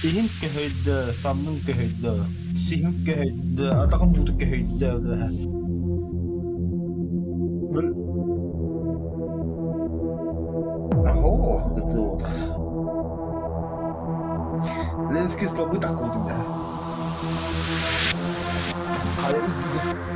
Иһин көһүйдэ, саннын көһүйдэ, сиһин көһүйдэ, атаҕын бууту көһүйдэ Ленский слабый так курдук да. Хайа үрдүгэ.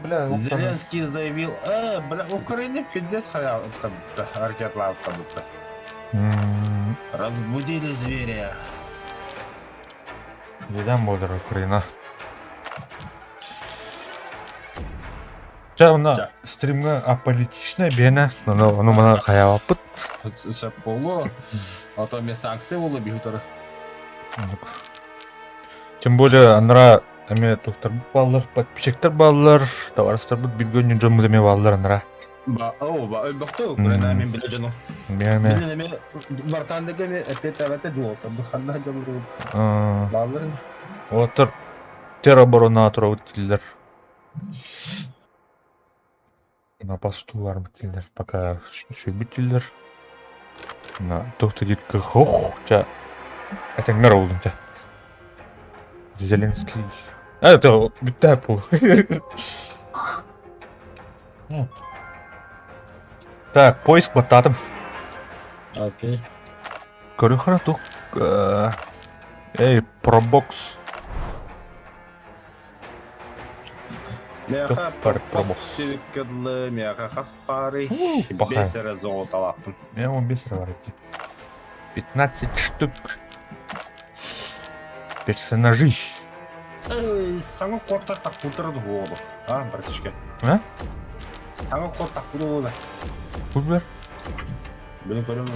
Бля, Зеленский заявил, бля, Украина пиздец ракетлаабыта будто. Разбудили зверя. Неден буолар Украина? Чэ, онно стримҥа аполитичнай биэнэ, ону ону маны хайаабаппыт. Сөп буолуо. А то эмиэ санкция буолуо биһутары. Тем более анара эмиэ туохтарбыт бааллар, подписчиктар бааллар, табаарыстарбыт билгэ өнньүн дьоммут эмиэ бааллар анара. Ба, оо, ба, өлбөхтө Украина мен биле дьону. Эмиэ Билин эмиэ бартаандыга эмиэ эппиэттээбэтэ дуолта. Бу ханна дьоммут баалларын. Уолаттар тероборона турабыт дииллэр. На посту барбыт дииллэр, пока сүрбүт дииллэр. На туох да диир ох, ча этэҥҥэр олдум ча. Зеленский. А, это бүттэ пул. Так, поиск баттаатым. Окей. Көрүөххэ туох Эй, пробокс. Миэхэ Пробокс. Тириккэ дылы миэхэ хас паарый? Пахай. Бес эрэ золоталаахпын. Мен 15 эрэ бар эти. 15 штук. Персонажи. Эй, саҥа куортар таккултара дуһуолу. А, братишка. А? Саҥа куор таккулу Кубер? Били көрөм.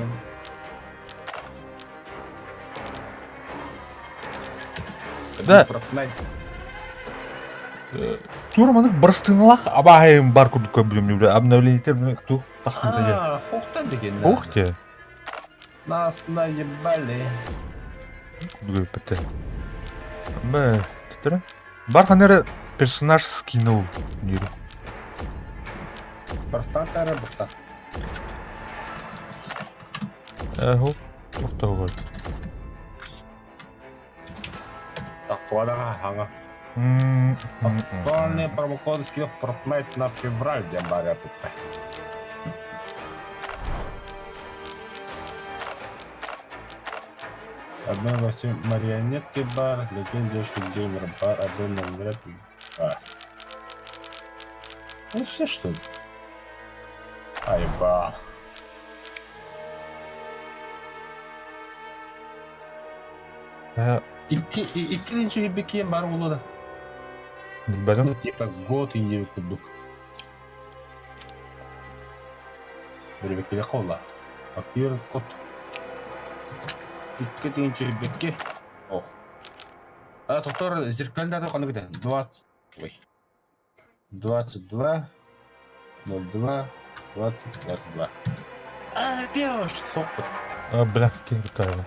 Да. Тура маннык барыстыналаах абааһайым бар курдук көрбүтүм бля обновлениетер тух тахсыбыта А, хохтан деген. Ух ты. Нас наебали. Курдук Бэ, Бар ханна эрэ персонаж скинул диир. Бартан тара бартан. Э, тохтоо. Таккуадаҕа хаҥа. Актуальный промокод скидок Fortnite на февраль диэн баар тутта. Одна восемь марионетки бар, легенд девушка геймер бар, одна номер бар. Ну все что ли? Айба. Икки иккинчи бикиэн бар буолуо да. Билбэтим. Ну, типа год индиви курдук. Бирбеккиле колла. Акыр кот. Икки тыынча бикки. Ох. А тохтор зеркальда ханнык этэ? 20. Ой. 22 02 20 22. А, пёш, сохпут. А, бля, киһи кытта.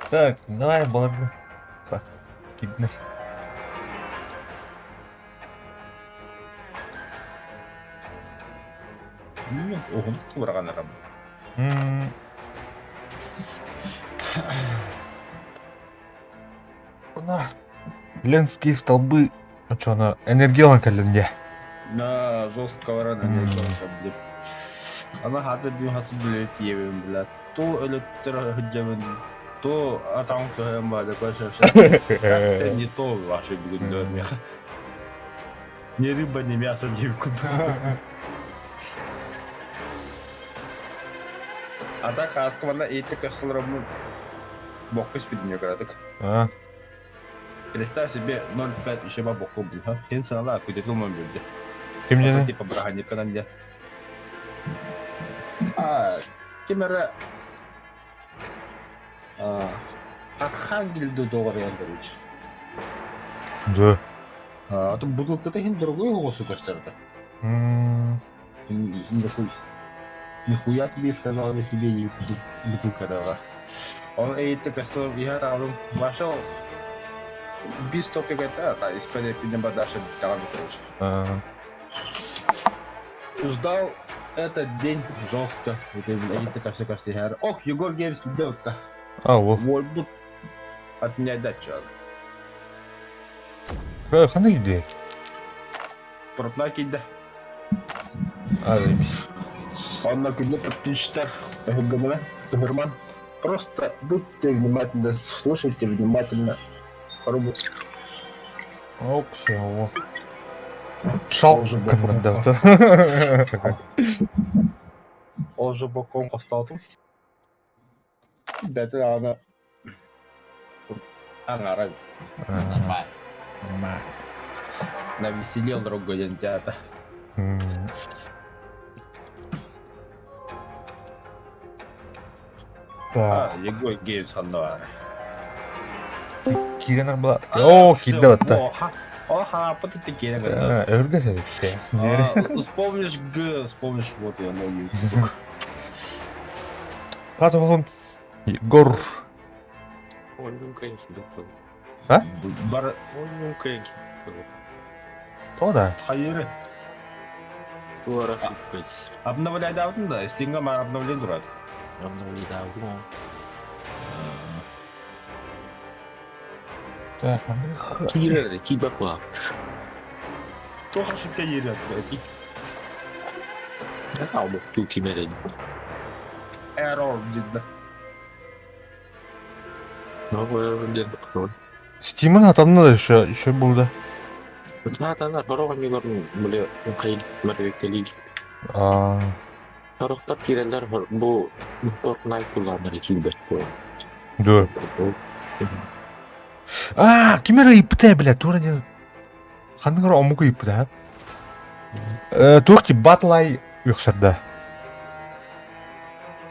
Так, давай баларга. Так, киднер. Нет, уһун кубарҕанарым. На. Ленские столбы. Ну что, она энергия кэллин дии. Да, жестко баран энергия блин. Ана хата бүү хасы билет тиебин бля. То өлөттөр хыджабын, то атаң көһөн баада көшөшө. Это не то вообще бүгүн дөрмех. Ни рыба, ни мясо дип куту. А так ааскабанна эйте көссөлөрөммун бокка испитин кыратык. А, Представь себе 0,5 еще бокку был, Хин санала күтетил бирде. ким диэни? Типа браһаниканан дьэ. А, ким эрэ а, Архангельду доҕоруйан короче. Да. А, то бутылката иһин дорогой оҕусу көстөрдө. Нихуя. Нихуя тебе сказал я себе не бутылка дала. Он эйте көстөр иһэ таалым вошел без тока это, а из-под бадаша короче. А, Ждал этот день жестко. Это эйте все кажется Ох, Егор Геймс делает-то. а, вот. Вольбут от меня дача. Э, ханна идея? Пропна кидда. А, заебись. Онно күнне подписчиктар өһүргэммэнэ Туһурман. Просто будьте внимательны, слушайте внимательно. Рубу. Ок, все, вот. Шал Уже гыннарда. Ол же бокон хостаатым. Бэтэ даҕаны аҥара нормально. Нормально. Навеселил другой день театр. Так, А, Егор Геймс ханна киирэн арбала. О, киирдэ батта. О, хаппыт киирэн гынна. Өргө сэбитте. Вспомнишь Г, вспомнишь вот я на Хата болон Егор. Оонньуун киирбит А? Бар Оонньуун киирбит То да. хайыры. Туора шиппет. Обновляй да, Стинга ма обновление турат. Обновляй Так, Киирэр киирбэт буолар. Туох ошибка киирэр эти. Албыктуу кимэрин. Error дидда. Ну, Стим'ин атамна да еще еще булда. Натана сорох оонньууларын били хайыр мэрбиктэлиир. А, Сорохтор киирэллэр бу Fortnite кулааннары киирбэт буолар. да. А, ким эрэ ыйыппыта бля, тура диэн ханнык эрэ омук ыйыппыта. Э, туох ти Батлай үөхсэрдэ.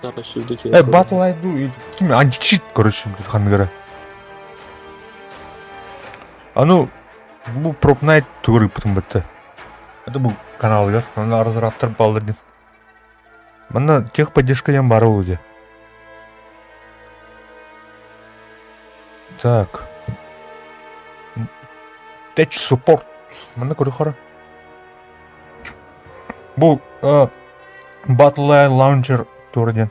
Э, Батлай ду ким античит, короче, блядь, ханнык эрэ. А ну, бу Fortnite тугур ыйыппытым бытта. Это бу каналыгар, онно разраптар баллар диэн. Манна техподдержка диэн баара буолуо дии. Так. Tech support. Манна көрүөххэ. Бу Battle Launcher туора диэн.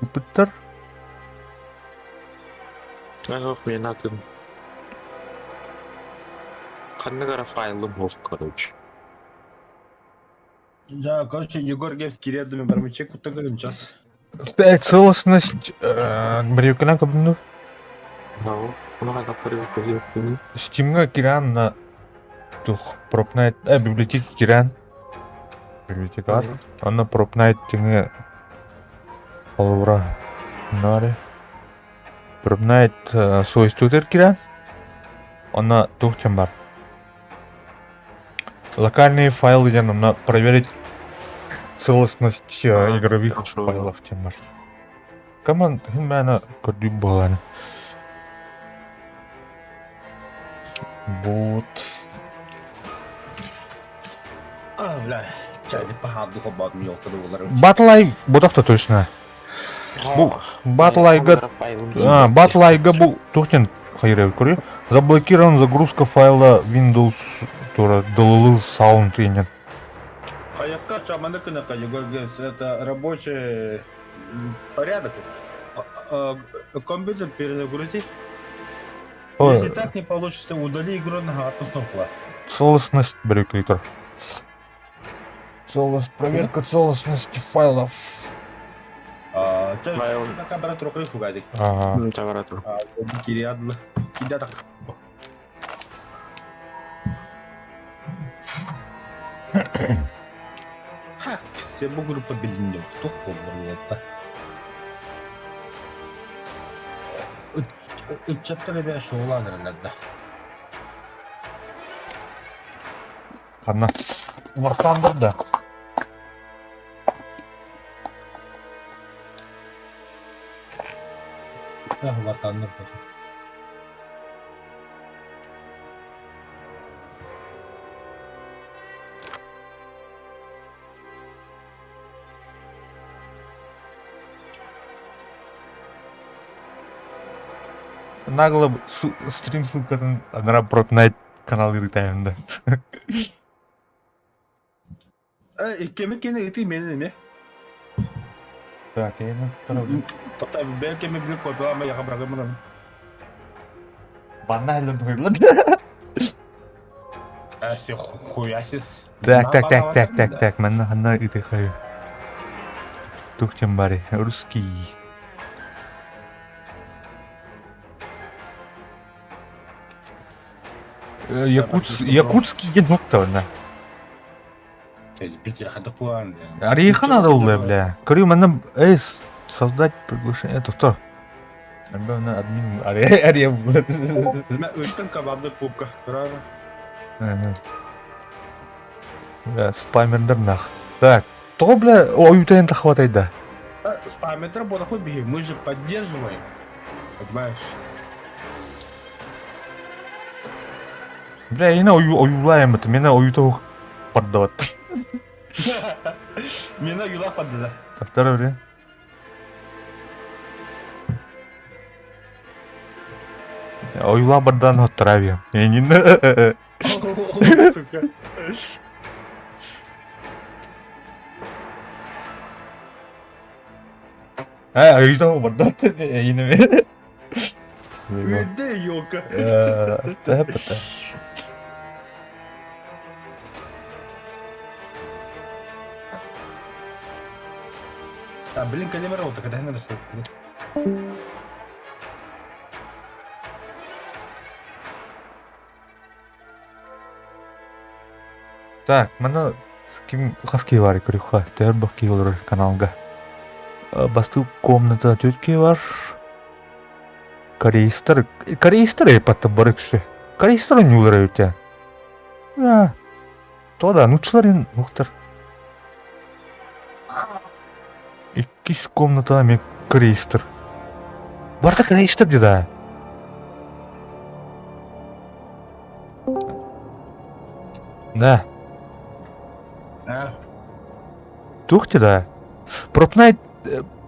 Ыппыттар. Ах, мен атын. Ханнык эрэ файлым суох, короче. Да, короче, Егор Геймс кириэрдими барамычча куттан көрүм час. Целостность Брюкина кабину. Ну, много Steam'га киран на тух Propnight библиотека киран библиотека Онно Propnight тиҥэ холобура наре Propnight свойствотер киран Онно тух тем бар Локальные файлы диэн онно проверить целостность игровых файлов диэн бар. Команд мээнэ көрдүүр буолааны. Вот. А, бля, чайник пахаады хоббаатым ёлкада болар. Батлай бодохто точно. Бу Батлайга Батлайга бу туох диэн хайыры көрү. Заблокирован загрузка файла Windows тура DLL Sound инен. Хайакка шаманы кынака, Егор Геймс, это рабочий порядок. Компьютер перезагрузи. Если так не получится, удали игру на основку. Целостность брюклитер. Целость, проверка целостности файлов. Файл. Ага. Все бу группа билинним. Тух буолла. Ыччаттар эбээ шоулаан эрэллэр да. Ханна? Улахтаандыр да. Улахтаандыр. Нагло стрим ссылкатын анара Fortnite канал ырытайын да. Иккеми кene ити менин эме. Так, я Тоқта, бәлки мен билип койбоға яға бырагымын. Банна әлін туйылды. Ә, сен хуясис. Так, так, так, так, так, так, манна ханна ити хаю. Тухтем бари, русский. Якутск, якутский ден нокта, Питер хадық буан. Ариха надо было, бля. Көрю, манна, эй, создать приглашение. Это кто? Наверное, админ Ария. Мен өттім командный клубка. Правильно? Бля, спамердер нах. Так, то, бля, ой, у хватает, да. Спамердер була беги, мы же поддерживаем. Понимаешь? Бля, я ойулаем это, меня оютау поддавать. Меня юла поддада. Так, второй, блин. Ойула бардан отраве. Я не Сука. А, оютау бардан. Я не Где елка? Это. А, блин, Калимаров, так это не Так, мана с ким хаски бар көрүхха, төр бак олорор каналга. Басту комната тетки бар. Корейстер, корейстер эпатта бар үксү. Корейстер нюлар өтө. А, то да, нучылар нуктар. Иккис комната мен корейстер. Барта корейстер деда. Да. А? Тух да. Fortnite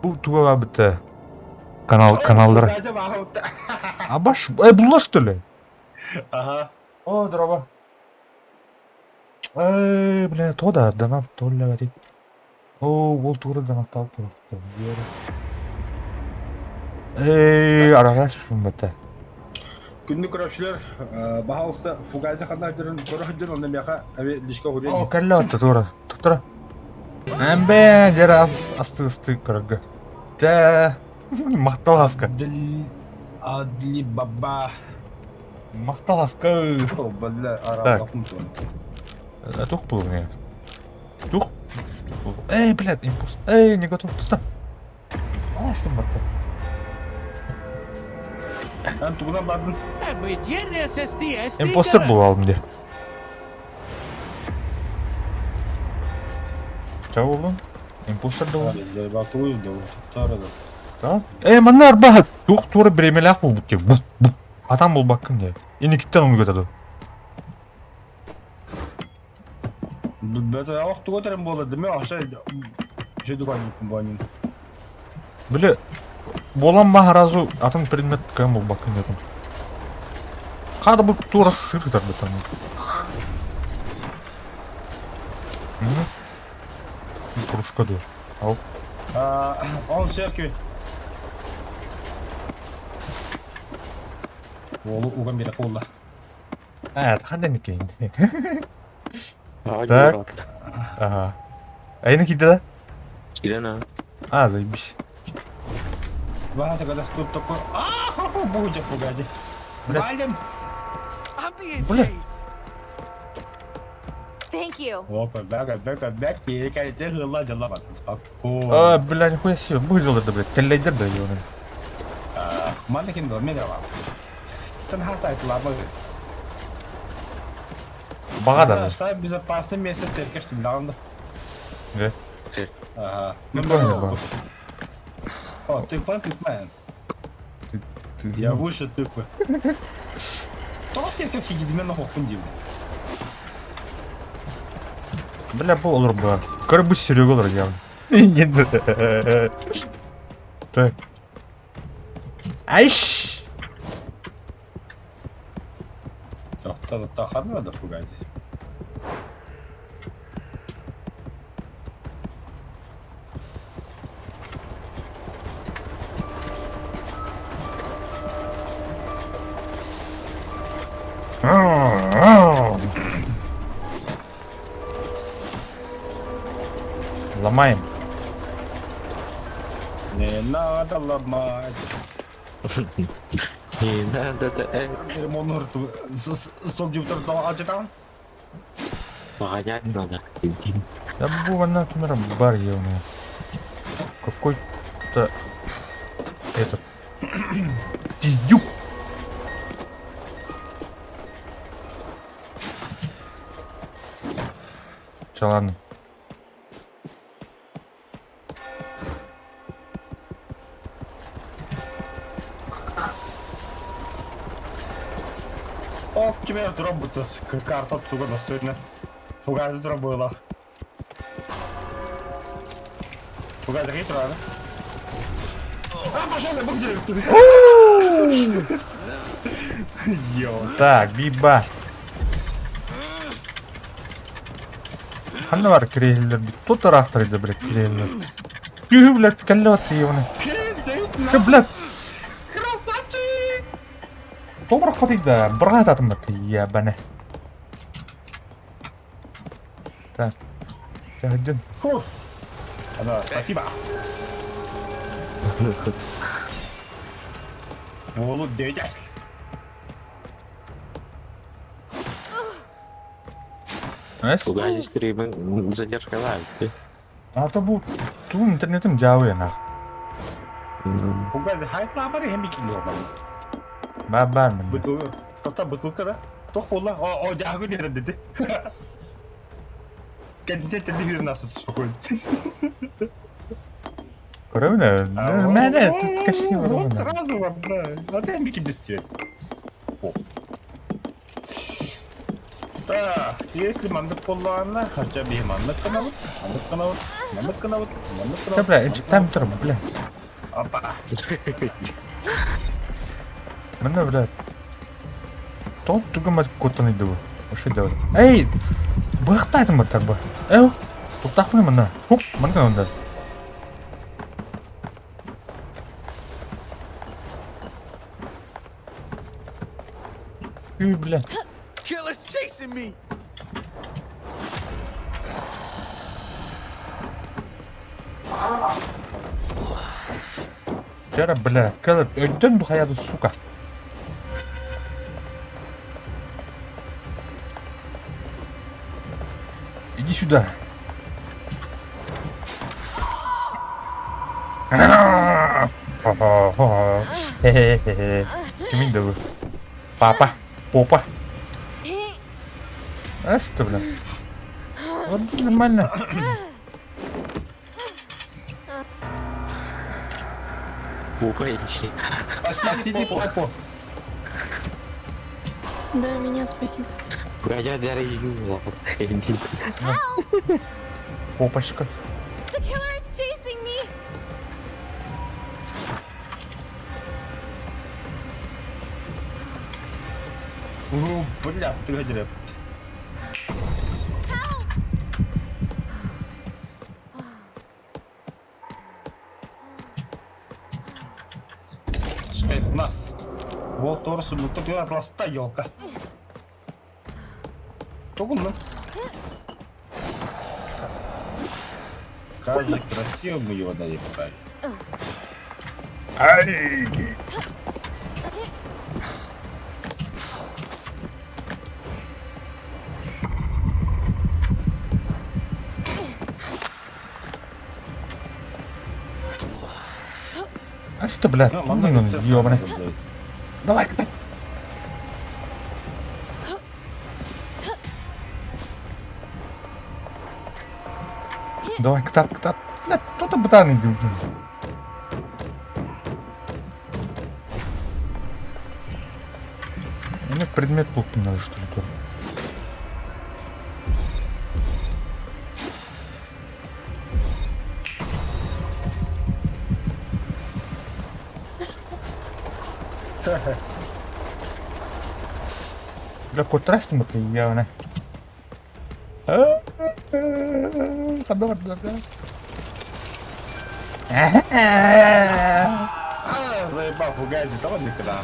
бу туга бабыта канал каналлара. Абаш, булла что ли? Ага. О, здорово. Эй, бля, то да, донат толля бати. О, ол тура донат алып Эй, арарас бата. Күндү көрөөччүлэр, баһаалыста Фугази ханна сылдьарын көрө сылдьан, онно миэхэ эми личка уһуруйан О, кэллэ отто тура. Туттара. Эмбэ, дьэрэ асты-ысты көрөргө. Дьэ, махтал аска. Адли Адли Баба. Махтал аска. О, бля, Так. аралапым туон. Тух был мне. Тух? Эй, блядь, импульс. Эй, не готов. Тута. Астым батта. Эн тугунан бардын? Импостер буолалым дии. Ча буоллун? Импостер да буоллун? Ээ, манна арбаһа туох туора бириэмэлээх буолбут дии. Бу, бу. Атам булбаккын дии. Инникиттэн ону көтөдө. Били, буолан баһа сразу атын предмет кыайан булбаккын диэтим. Хата бу туора сыр ытарбыттар. Кружка дуо. Ал. Он церкви. Уолу уган биэрэ куулла. А, ханна никейин. Так. Ага. Айна киирдэ да? Киирэн а. А, заебись. Вася, когда тут такой, а будет погоди. Валим! Бля. Thank you. Опа, бэка, бэка, бэк, кэлите дьалла А, бля, нихуя себе, выжил это, блядь, теллейдер да, ёбаный. Манна ким доо, мен Сан хасайт лабы. Баҕа да. Самое безопасное место церковь всегда. Да? Ага. Ну, понял, О, ты понял, ты man. Я выше тыквы. Тоҕо церковь хигидимен хохпун диибин. Бля, бу олор баар. Көрө бу Серега олор явно. Так. Айш! Тахарна да фугази. Ломаем. Не надо ломать. Не надо да Погонять надо. Да бу например, бар ёбаный. Какой-то этот пиздюк. Че, ладно. О, тебе робота карта туга достойна. Фугази зробила. Фугази хитро, да? А, пошел, бог директор. Йо. Так, биба. Ханна бар кирехиллер. Тут ыраахтар блядь, кирехиллер. Түһү, блядь, кэллэ ёбаный. Блядь. Красавчик! Добро да, брат атым ебаный. Так. Один. Фу. Да, спасибо. Уолу 9 Эс? Фугази стримы задержка ты. А то бу ту интернетим жабы на. Фугази хайт лабары hem iki Ба бар мен. Бутылка. Тота бутылка да. Тох буолла. О, о, жаагы деді dedi. Кэннитен тэнди хүрэн асып спокойно. Көрөмүн. Мэнэ тут красиво. Вот сразу вам, да. А ты мики без тебя. О. Так, если маннык буоллаҕына, хотя бы маннык гынабыт, маннык гынабыт, маннык гынабыт, маннык Чэ, гынабыт, бля, маннык ичиктээм гынабыт. турар, бля. Опа. Манна, бля. Тоҕо тугу куттан ыйдыбы? Ошо да Эй! Быахтаатым баттар бу. Эу, туттаахпын манна. Хуп, манна гынанда. Үй, бля. Killer's chasing me. Чара, бля, кэлэ, өйдөн бу хайады, сука. Иди сюда. Хе-хе-хе. Кимин да bu? Папа. Попа. А что, бля? Вот нормально. Попа или Спасите попу. Да, меня спасите. Бля, дорогие. Попочка. The killer is chasing me! Ну, бля, ты гадереп. Спецназ. Вот торсу, ну тут я ласта елка. Тугунна. Как же красиво мы его доебали. Ай! А что, бля, Ну, ну, манна рецепт ёбаный. надо, блядь. Давай, катай. Давай, катат, катат. Бля, кто-то бытарный, блин. Мне предмет плохо надо, что ли, тоже. Бля, куоттарастым бакы, явно. Ханна бардылар да. А, заебал, фугази, давай никогда.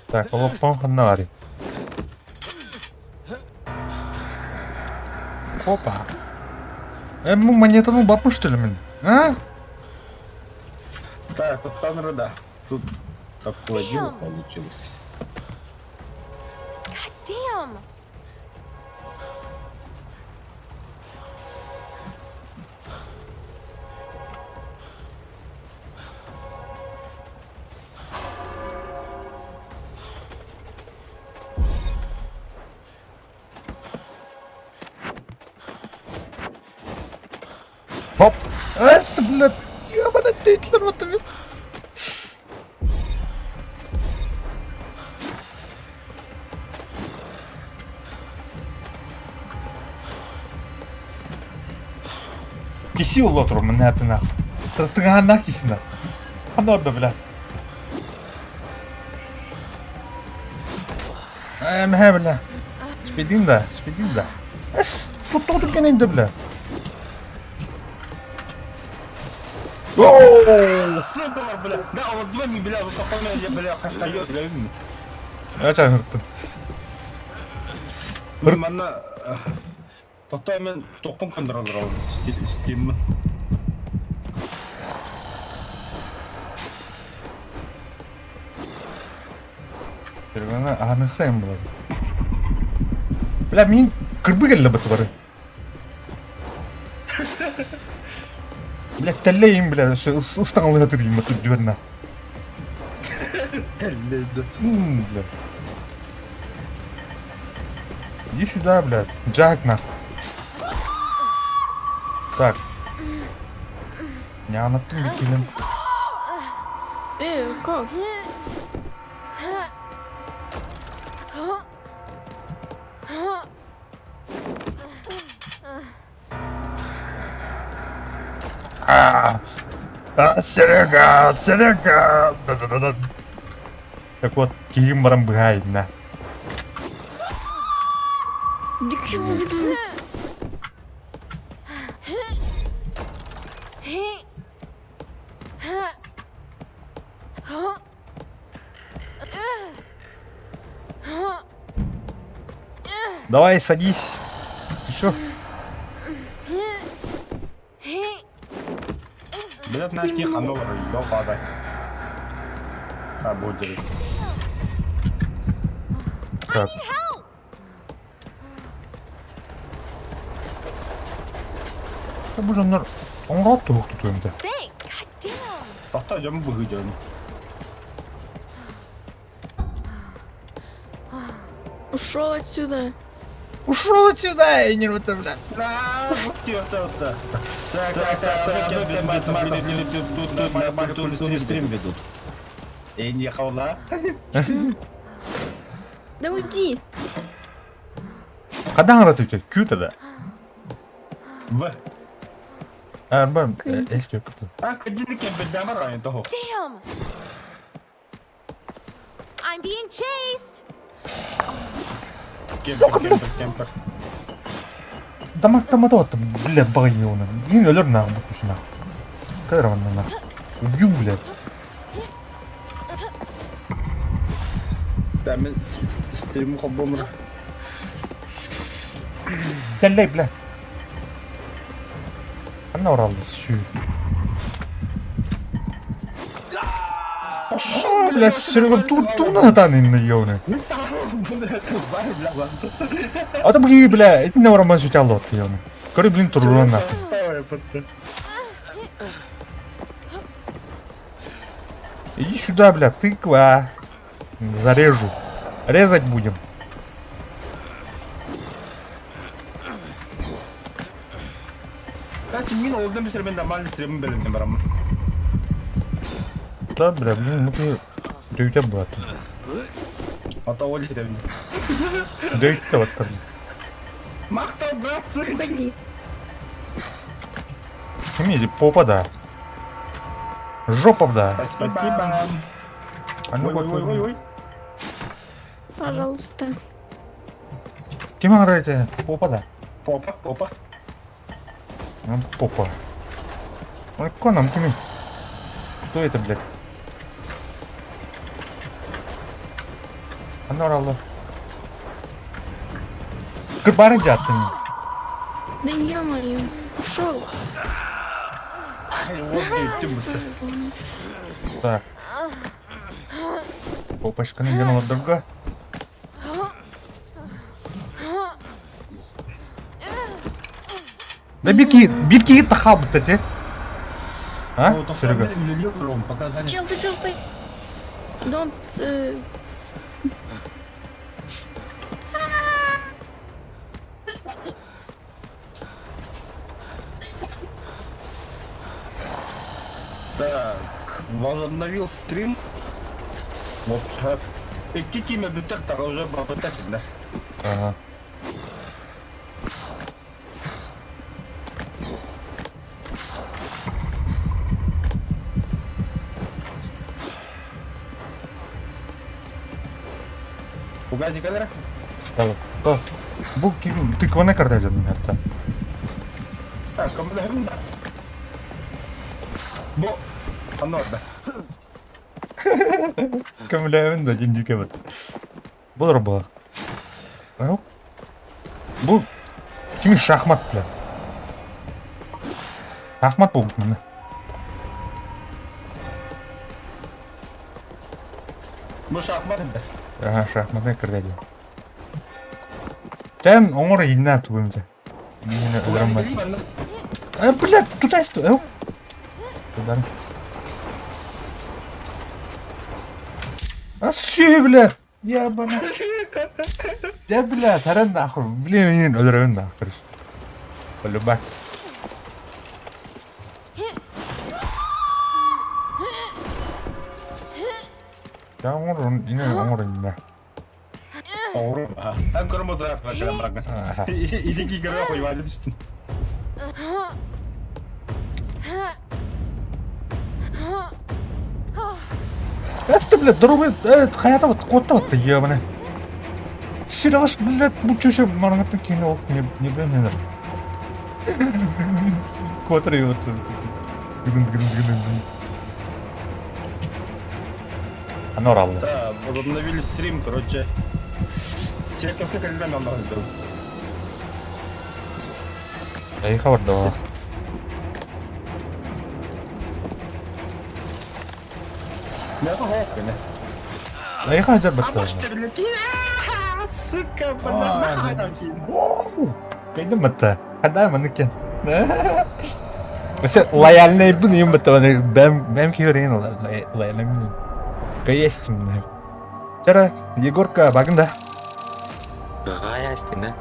Так, олоппон ханна барый. Опа. Ну монетаны баппын что ли мин? А? Так, тут там да. Тут такое дело получилось. God damn! Хоп! Это, блядь, ебаный Гитлер, вот тебе. Киси улотру, мне это нахуй. Тыгааннаах кисина. Ханна орда, бля. Э, бля. Спидин да, спидин да. Эс, тут тут кенейде, бля. Ооо! Сука, бля! Да, вот бля, бля, вот такой, бля, бля, хайот, бля. Ача хырттын. Мен манна Тоқтай мен тоқпын көндір ол стиммін. Сереганы аныхайым болады. Бля, мин кырбы келді быты бары. Бля, тәлләйім, бля, ыстаңалыға түрейім, быты дверна. Бля. Иди сюда, бля. Джак, нахуй. Так. Не анаттым бекелем. Go. А, а, Серега, Серега! Да-да-да-да. Так вот, киһим баран быһаайына. Давай, садись. Ты чё? Блядь, на каких оно падай. А, будет. Так. Бу дьоннор оҥороот туһук тутуом этэ. Thanks. God damn. Тохто дьон быһыы дьон. Ушел отсюда. Ушел отсюда, и не блядь. Так, так, так, так, стрим ведут. И не хаула. Да уйди. Хадан ратуйте, кюта да. В. Арбам, эстер кюта. А, кадинки бедамар того. Damn. I'm being chased. Кемпер, кемпер, кемпер. Дамак таматот, бля, багайона. Блин, өлөр нахуй, букушна. Кайран на. Убью, блядь. Да, мен стрим хоббомр. Кэллэй, бля. Ханна оралды, сүү. О, бля, Серега, тут туна тан инна ёвны. Мен саған бля, бля, А там бли, бля, это не ораман сүтә алды ёвны. Көрі, блин, туруран нахуй. Иди сюда, бля, тыква. Зарежу. Резать будем. Короче, мин олдым бисер мен нормальный стрим белем барамын. Да, бля, блин, ну ты... Дөйтә была. Ата ол хитебин. Дөйтә вот там. Мактау, братцы. Уходи. Кими попа да. Жопа да. Спасибо. А ну Ой, ой, ой, ой. Пожалуйста. Кем нравится? Попа да. Попа, попа. Ну, попа. Ой, нам кими? Кто это, блядь? Анна оралды. Кырбары жаттың. Да ё-моё. Ушел. Так. Попочканы геналардырга. Да бирки, бирки тахал те. А, Серега? Чел, ты чё, стой? Don't... Так, возобновил стрим. Вот, Кикиме бүтер так уже бабытак, да. Ага. Угази камера? Так, о, бу тыкваны карта жадын хатта. Так, кому да. Бо, оно да. Көмләвен да динжике бит. Булыр була. Бу кими шахмат бля. Шахмат бу мына. Бу шахмат да. Ага, шахматны кирдәде. Тән оңор инна түгемде. Мине өлөрөм. Э, бля, туда что? Туда. А сүй, бля. Я бана. Я, бля, таран нахуй. Блин, мин өлөрөм нахуй. Полюбак. Дьэ оҥор ини оҥор иннэ. Оҥорум. Эн көрөн ботураат кэлэн бараҥҥын. Ити киикэрэ хойваады түстүн. Это, блядь, здоровый, хайата вот, куотта вот, ебаный. Сереж, блядь, ну чё еще марангатын кино, не, не, блин, не, Куотар вот. Гын, гын, гын, гын. Анораллы. Да, возобновили стрим, короче. Серковка кэлбэн онно Эйиэхэ барда. Эйиэхэ сылдьар баттаҕына. Сука, блядь, Кайдым батта. Хадаа маннык кэн. Өссө лояльнайбын ийэм баттаҕына бэм бэм киһи лояльнайбын. Есть Чара, Егорка, багын да? Гаястин, да?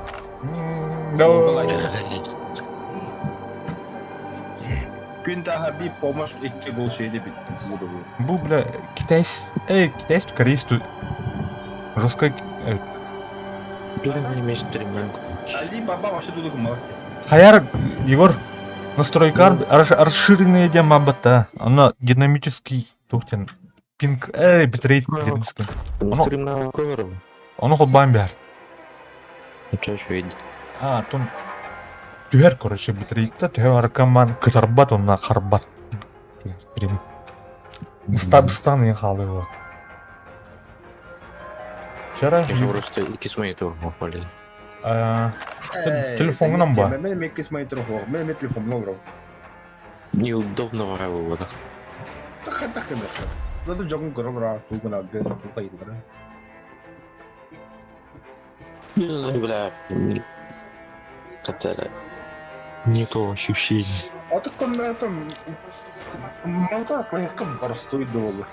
Күн таһа би помощь икки был şeyde bitti. Буду. Бу, бля, китайс... Эй, китайс, корейс тут. Жестко... Али баба вообще тут мало. Хаяр, Егор, настройкар расширенные диэн баабатта. Онно динамический туох диэн пинг, эй, битрейт динамический. Стримна көрөрүм. Ону холбоон биэр. Үчүгэй. А, тун түһэр, короче, битрейт түһэр аркаман кытарбат, онна харбат. Стрим. Быстан и хаалыы вот. Вчера... Я просто икки монитор блин. Телефоҥҥунан ба? Мен иккис монитор хуох. Мен телефон олорор. Неудобно было. Таха таха бэхэ. Дады жогун көрөр тугуна бен тухайдылар. Бля, это не то ощущение. А так он на этом мотор класка простой долго.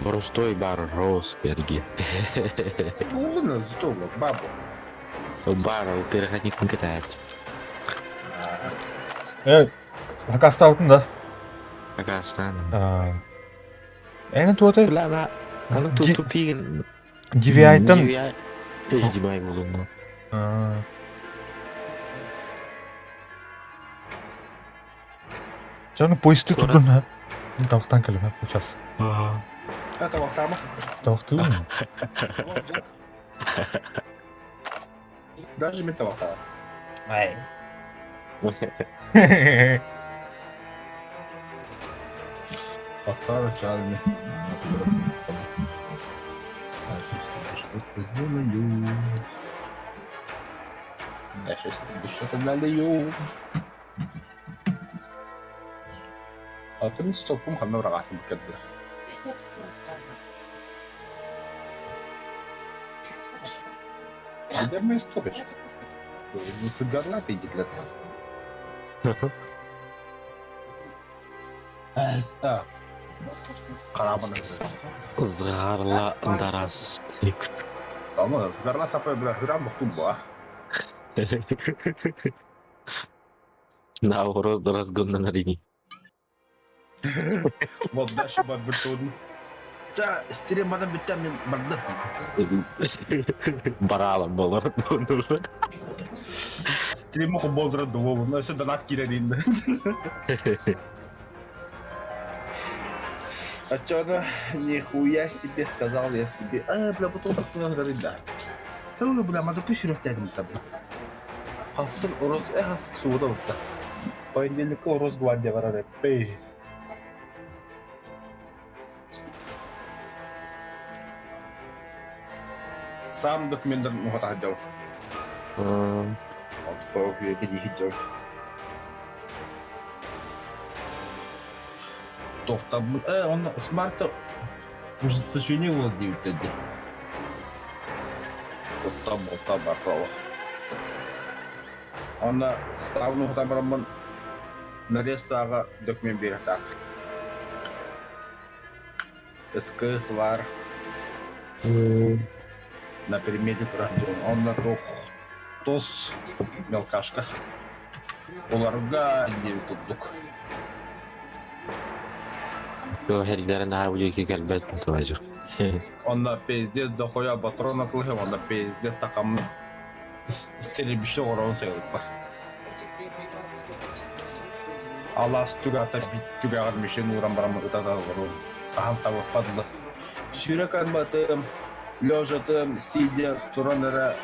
Простой бар Росберги. Улына здорово, бабу. Бар, переходник не катает. Хакастаабытын да? Хакастаан. Эн туотай? Бля, на... Аны тупигин. DVI-тан... HDMI булуна. Дьэ, поезды турдун Тавтан кэлим, сейчас. Ага. Это вахтама. Тавтуун. Даже мен тавахтаа. Ай. Повторю, Чарли. Что-то сделаю. Я сейчас что-то налью. А ты не стопом ханна врагасым кэдде. Где моя стопочка? Сыгарла пидет для Карабаны. Згарла дарас. Ама згарла сапай бля хурам бухтум ба. Наоборот, разгон на линии. Вот дальше бабертон. Ча, стрим мадам битамин барды. Баралам болар. Стрим болдыра дуо. Өсө донат кирерин. А чё да, нихуя себе сказал я себе. А, бля, потом говорит, да. Тыл, бля, мада пусть рөхтәдим табы. Хасыр ороз, хасыр сууда утта. Понедельникке Росгвардия барар эппей. Сам документтарын уһатаһдьау. Тохтабыт, он с марта ужесточение владеют эти. Оттам, барбала. Онна ставну хатамараммын нарезтааҕа документ биэрэхтээх. СКС бар на предмете турар Онна туох тос мелкашка. Оларга диэбит курдук. Эрдэрин аһа бу диэки кэлбэт тылажы. Онно пиздец дохуя патрон атылыһым, онно пиздец такам стрельбище оҥорон сайылыкпар. Алаас түгэҕэ бит түгэҕэр мишень ууран баран ытата олорум. Хаһан табыппат да. Сүүрэ карматым, лежатым, сидя туран эрэ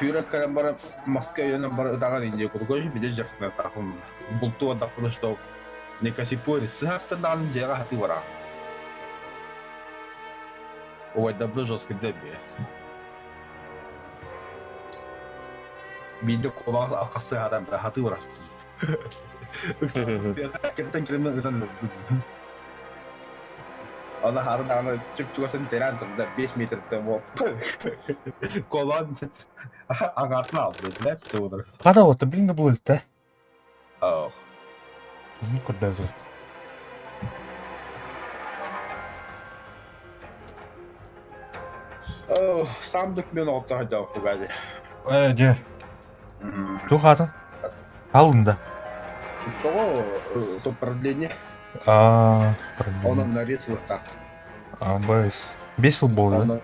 сүүрэ кэлэн баран маска өйөнөн бары ытаҕан индия курдук бите дьарыктанатаахпын бултуу ардахпына что не косипори сыһаптан даҕаны дьиэҕэ хатыы бараҕын. Убайдарбыт жестко дэбиэ. Биирдэ куобаҕа алхас сыһаатан хатыы бараспытым. Киртэн киримин ытан өлбүт. Аны хары даҕаны чуп-чугасын тэрээн турда 5 метртэн воп. Куобаҕын аҥаатын аалбыт, блядь, тугу Хата вот, блин, да булылта. Ох. Көрдөөтүм. О, сам документ оҕотто хайдах фугази. Э, дьэ. Туох аатын? Алында. Тоҕо то продление. А, Онон нарез ылыктаах. А, бес. Бес сыл буолла. Онон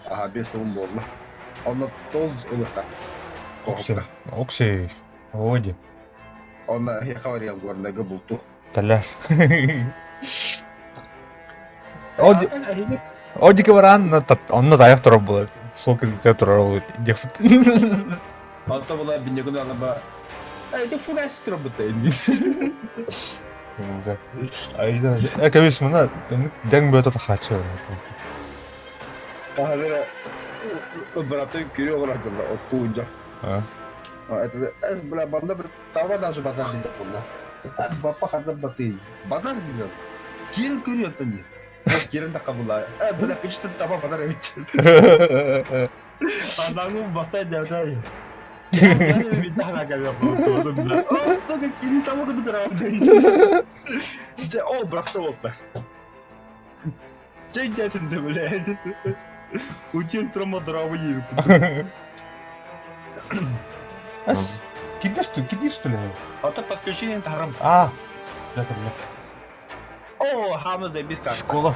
аха бес сылым буолла. Онно тоз ылыктаах. Окси. Окси. Оди. Онно эһиэхэ барыам горнайга булту. Кэлэр. Оди Одики баран онно тайах турар буолар. Сол кызыкта турар ол диэхпит. Онто була биньегун алаба. Эй, ты фугас турар бутта инди. Айда. Э, кэбис мына дэҥ бөтө тахааччы. Аһагара браты күрү оҕолор дьылла оттуунжа. А. Это эс бля банда бір таба даже батар дии буолла. Баппа ханна батый. Батар диир. Киирэн көрүөттэн диир. Киирэн да қабылла. Э, бля, күчтен таба батар эбит. Анаңым бастай дәудай. Сука, кини таба куту Дьэ, ол бырахта буолта. Чэй дэтин да, блядь. Утен трома дравы Кирдэ что, кирди что ли? А то подключение тарам. А, бля, бля. О, хама заебись карта. Школа.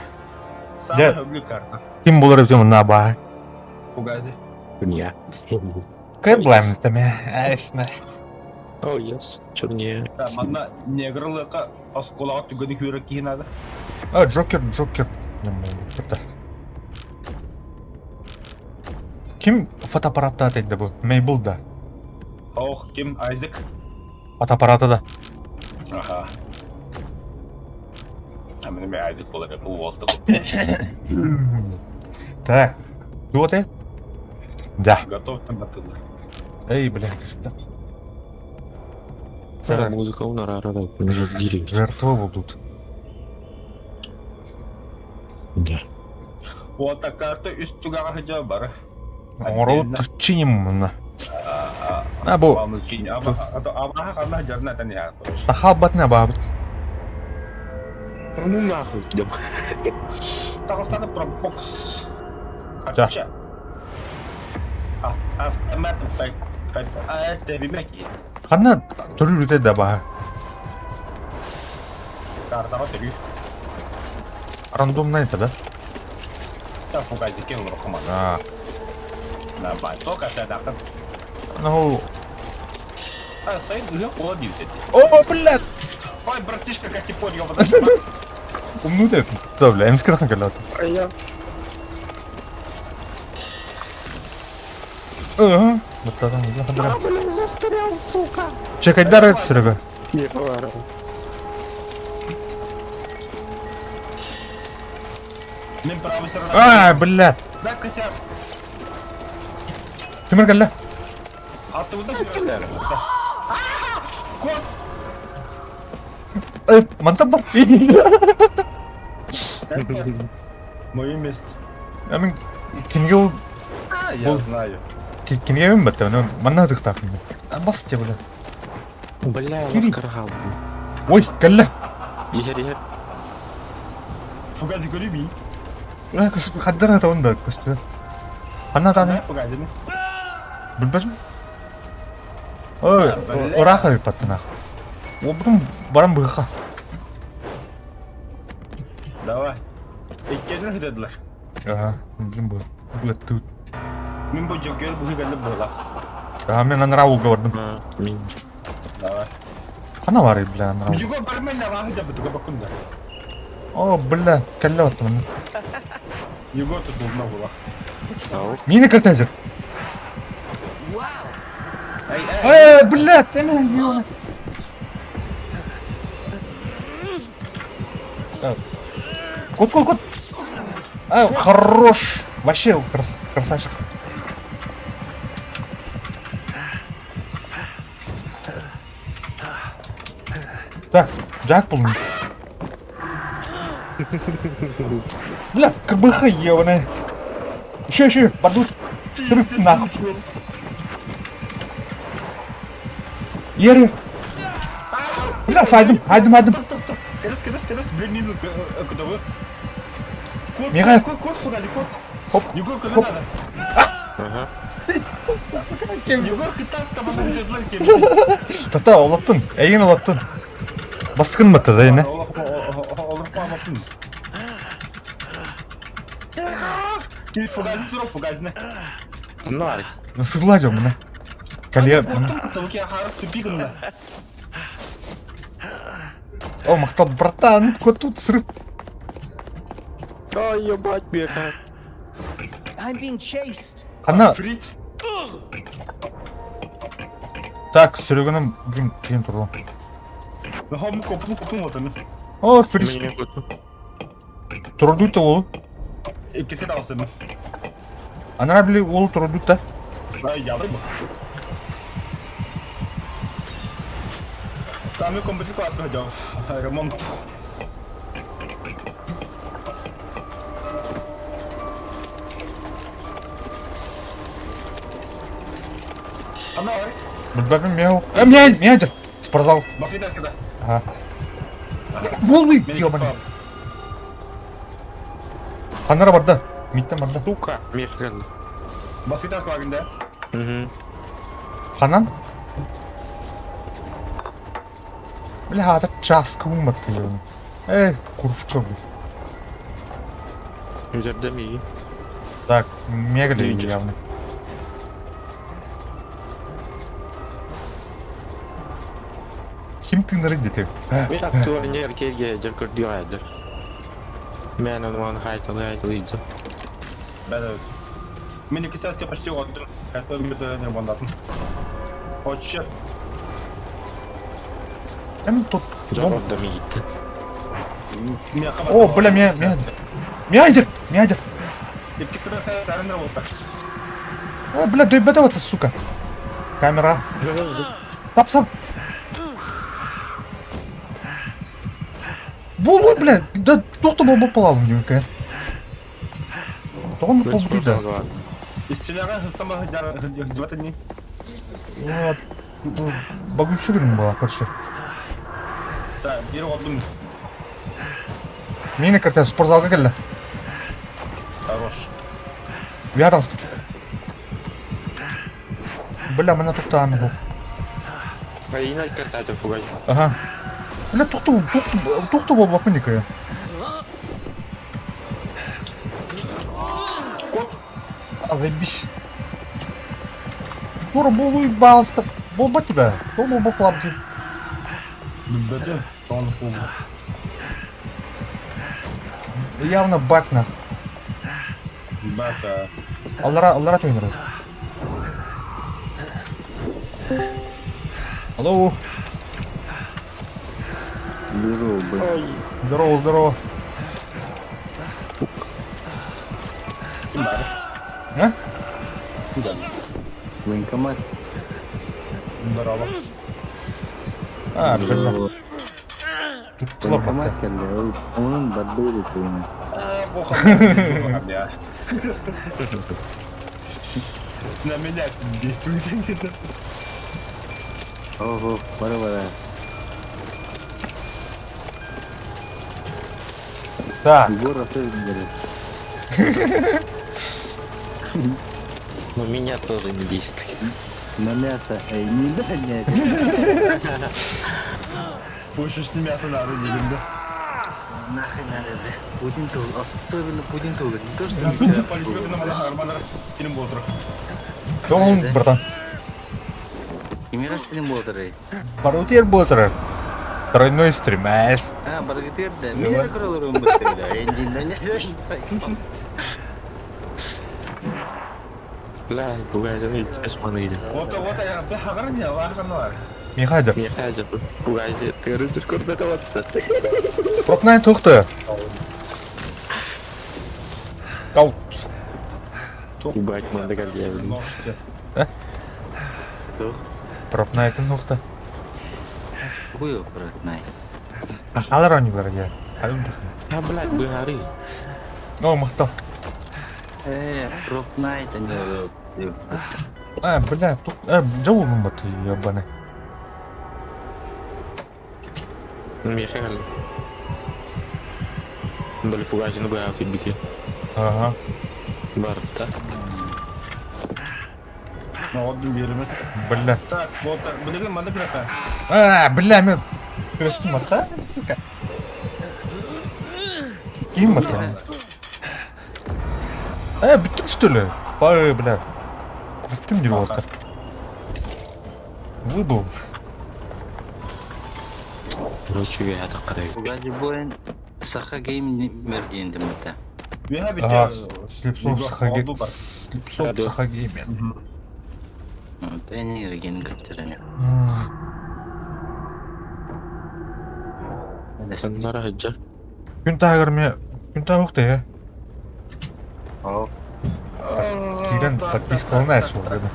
Самая люблю карта. Ким булар эбитим на баа. Фугази. Меня. Кай блайм таме. Айсна. Oh yes, чернее. Да, манна негрлыка осколаҕа түгэни күөрэ киһи надо. А, Джокер, Джокер. Ким фотоаппаратта атайды бу? Мейбл да. Ох, ким Айзек? Фотоаппарата да. Аха. А мен Айзек болар бу болду. Так. Вот и? Да. Готов там атылды. Эй, бля, что? Да, музыка унарара да, Жертвы будут. Да. Уота карта үс түгэҕэ сылдьар бары. Оҥоробут чиним мына. А бу Абаха ханна дьарна тэн яа. Тахалбатына баабыт. Да ну нахуй. Таҕыстаны пробокс. Хача. Автомат тэбимэки. Ханна төрүүрүтэ да баha. Картаҕа төрүү. Рандомная это, да? Да, фугазикен лурхуман. А. На бай. Только это Ну. А, сайт уже холодил эти. О, блядь! Ой, братишка, косипор, ёбаный. Умну ты, да, бля, эмс красный калят. А я. Ага. Вот это, А, блин, застрял, сука. Чекай, дар Серега. Не поворот. Мен правый сторона. А, блядь. Да, косяк. Тимир кэллэ. А ты куда Кот! Эй, мантан бар. Мое место. Мен кинигэ ол А, я знаю. кинигэбин баттым. Манна ытыктаахпын. Бас те, бля. Бля, Кири. каргал. Ой, кэллэ. Иһэр, иһэр. Фугази көрүбүй. Хаддара табын да көстүбэт. Ханна тааны? Фугазини. Билбэтим. Ой, ыраах ыппаттын ах. Обутум баран быһыха. Давай. Иккиэннэр хытыдылар. Ага, блин бу. Блядь, Мин бу Джокер быһыы кэллэ быһылаах. Ага, мен анараа уулга бардым. Мин. Давай. Хана баарый, бля, анараа. Юго бармен лаваһы дьабытыга баккунда. О, бля, кэллэ баттым. Юго тутулна була. Мини картезер. Э, бля, ты меня Так. Кот, кот, кот. А, хорош. Вообще крас красавчик. Так, Джак был. Бля, КБХ ебаная. Еще, еще, подуть. Трык нахуй. Ери. Бля, сайдым, айдым, айдым. Кэдэс, кэдэс, кэдэс, блин, мин кудабы. Кот, Михаил. кот, кот, погоди, кот. Хоп. Егор, куда Хоп. надо? Ага. Егор, кытап, там она держала кем. Тата, олаттын, эйин олаттын. Баскын бата да эне. Olur памапын. Кил фугазин тура фугазина. Ну, ар. Сырла жо мына. Калия. Тавки ахар тупигында. О, махтал, братан, кот тут срыв. Ой, ебать, беха. I'm being chased. Хана, Фриц. так, Сереганым, блин, кийин турду. Хом копун копун отаны. О, фриз. Мин кот. Турдуйта ол. Иккиске тавсым. Анара били ол турдуйта. Ай, ябы. Там и компьютер класс ходил. Ремонт. Ана, Билбэппин мяу. Э, меня, меня Спортзал. басыйда скада. Ага. Волны, ёбаный. Ханара барда. Миттен барда. Сука, мехрен. Басыйда склагында. Угу. Ханан? Бля, это час кумат ёбаный. Эй, курушка, блин. Üzerinde mi? Так, мегали Видишь. явно. Ким ты нарыдите? Мен актуальный erkeğe gelir көрдüğü Мен onu haytalı haytalıydı. Да, да. Мен икки почти отдым. Хотел бы ремонтатын. Отчет. Эм тут. Жауап да gitti. О, бля, меня, меня. Мядер, мядер. О, бля, да это, сука. Камера. Сап, сап. Булу, бля, да тоқта бол болып қалалым деймін конечно. Тоғын бол дейді. Истиляга хыстама жабатыни. Багушы бала, короче. Да, бир отдым. Мені кірте спортзалға келді. Хорош. Ярас. Бля, мына тоқтаған бұл. Айна картата фугай. Ага. Бля, тоқты, тоқты, тоқты болып бақпын екі. А, заебись. Тура болу балысты. Болба тебя. Бол бол бол дейді. Бөтө, тоғын қол. Явно баг на. Бата. Аллара, аллара тойныр. Алло. Здорово, блин. Здорово, здорово. А? Военкомат. Здорово. А, бля. Тут Военкомат лопата. келди. Onun бадбейди туйна. Я. На меня действует. Ого, бара бара. Так, Егор особенно говорит. Но меня тоже не действует. На мясо. Эй, не да, нет. Пушечное мясо надо, не да. Нахрен надо, бля. Путин тыл, особенно Путин тыл, не то, что Политика стилин болтур. Тоҕун, братан. Кимера стилин болтур. Барутер болтур. Тройной стрим, эс. А, баргытыр да. Мен эрэ көрөлөрүм быттыр, бля. Бля, бугайжаны ичеш маныйды. Вот, вот, я хагаран я, ваханар. Михайда. Михайда, бугайжы тыры көрбөтө отты. Пропнай тухты. Кал. Ебать, мандагал я. Э? Пропнайтын тухты. Хуй пропнай. Ахалар они бар я. А, блядь, быгары. О, махтал. Э, пропнай это не А, бля, тут... Э, жауабым бат, ебаный. Михаил. Бля, фугажины быгары бити. Ага. Бар, да? Бля. Так, вот так. Блин, манда графа. А, бля, мен... Прости, мата, сука. Ким это? Э, бүттүм что ли? Пары, бля. Бүттүм деп отыр. Выбыл. Короче, я так карай. Бугажи боин Саха гейм мердиен демете. Ага, Слепцов Сахаге... Слепцов Сахагеймен. Эни ерген көптереме. Нара хаджа. Күн тагыр ме... Күн тагыр уқты, э? Кирен подписка алынайсыз ол деді.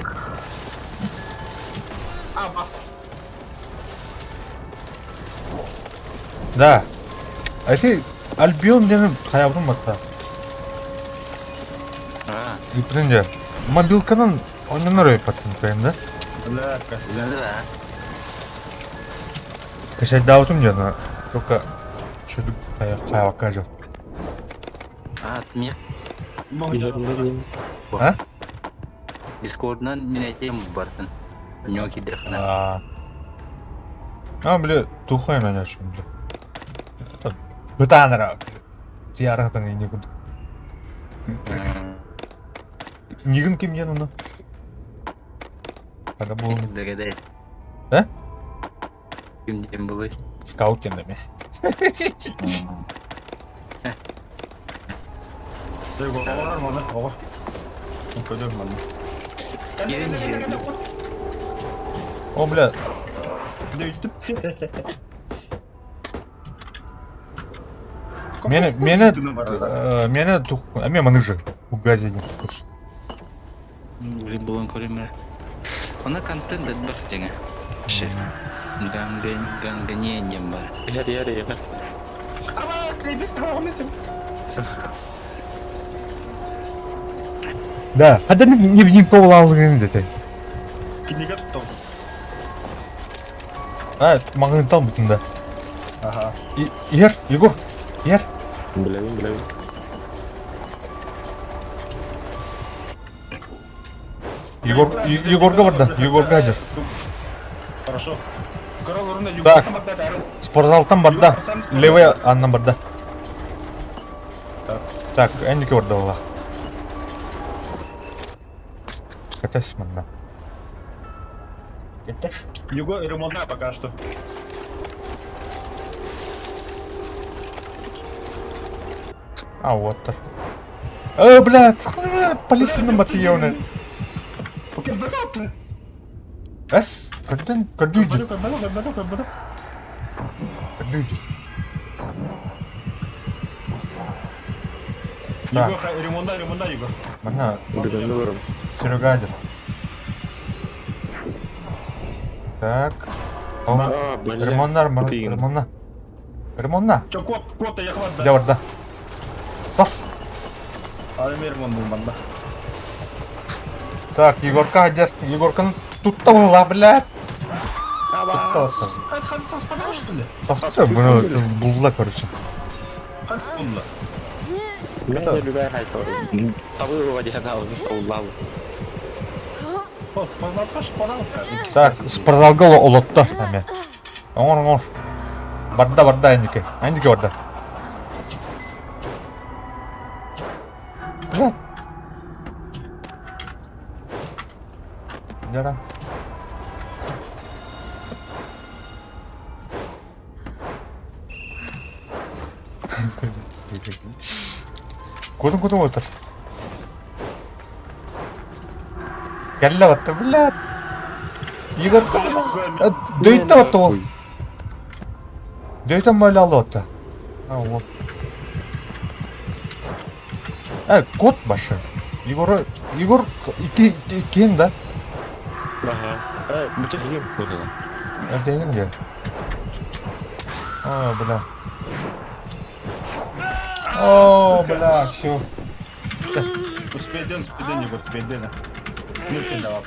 Да. А ты Альбион деген хаябын батта. А. Ипринде. Мобилканан ойнонор өйпаттын кайын да? Бля, Да. Кашай даутум жана. Только чөдүк хаябакка жок. А, тмек. А? Дискорднан мен айтайын бартын. Нёки дехна. А. А, бля, тухай на нячум, бля. Бытанара. Тиярахтан и некуда. Нигин ким ен уну? Когда был... Догадай. Да? Ким дем был? Скаут кендеме. О, бля. Мени, мени, мени тух, а мен маны же угазин. Блин, булан көрөмөр. Она контент элбэх деңе. Ганга ганга не дем бар. Яр, яр, яр. Да, хада не не ковлалгын дете. Кинеге туттум. А, маңын бүтүн да. Ага. Ер, Егор, ер. Билебин, билебин. Егор, Егорга бар да, Егорга ажыр. Хорошо. Так. Спортзалтан бар да. Левый аннан бар да. Так, энники бар да ола. Катась манна. Катась. Юго ремонта пока что. А, вот так. Э, бля, полиция матьёны. Эс, кырдын, кырдыйды. Кырдыйды. Юго, ремонта, ремонта, Юго. Мана, Серега адыр. Так. Ремоннар, ремонна. Ремонна. Чо, кот, кот, я хват, да. Дя бар да. Сас. Ремонт был банда. Так, Егорка адер. Егорканы тут была, блядь. Хат, хат, сас, потому что ли? Сас, бұны булла, короче. Хат, булла. Мен любая хайта. Табы вадиха Так, спортзалга олотто. Әме. Оңор, оңор. Барда, барда, әндике. Әндике барда. Дьара. Кутун кутун отыр. Кэллэ батта, блядь. Егор, дөйтө батта ол. Дөйтөн böyle алды батта. А, вот. Э, кот башы. Егор, Егор, ики, икиэн да? Ага. Э, бүтэ буолла. Эрдэйин диэн. О, бля. О, бля, все. Успейден, успейден, Егор, успейден. Не успейден, давай.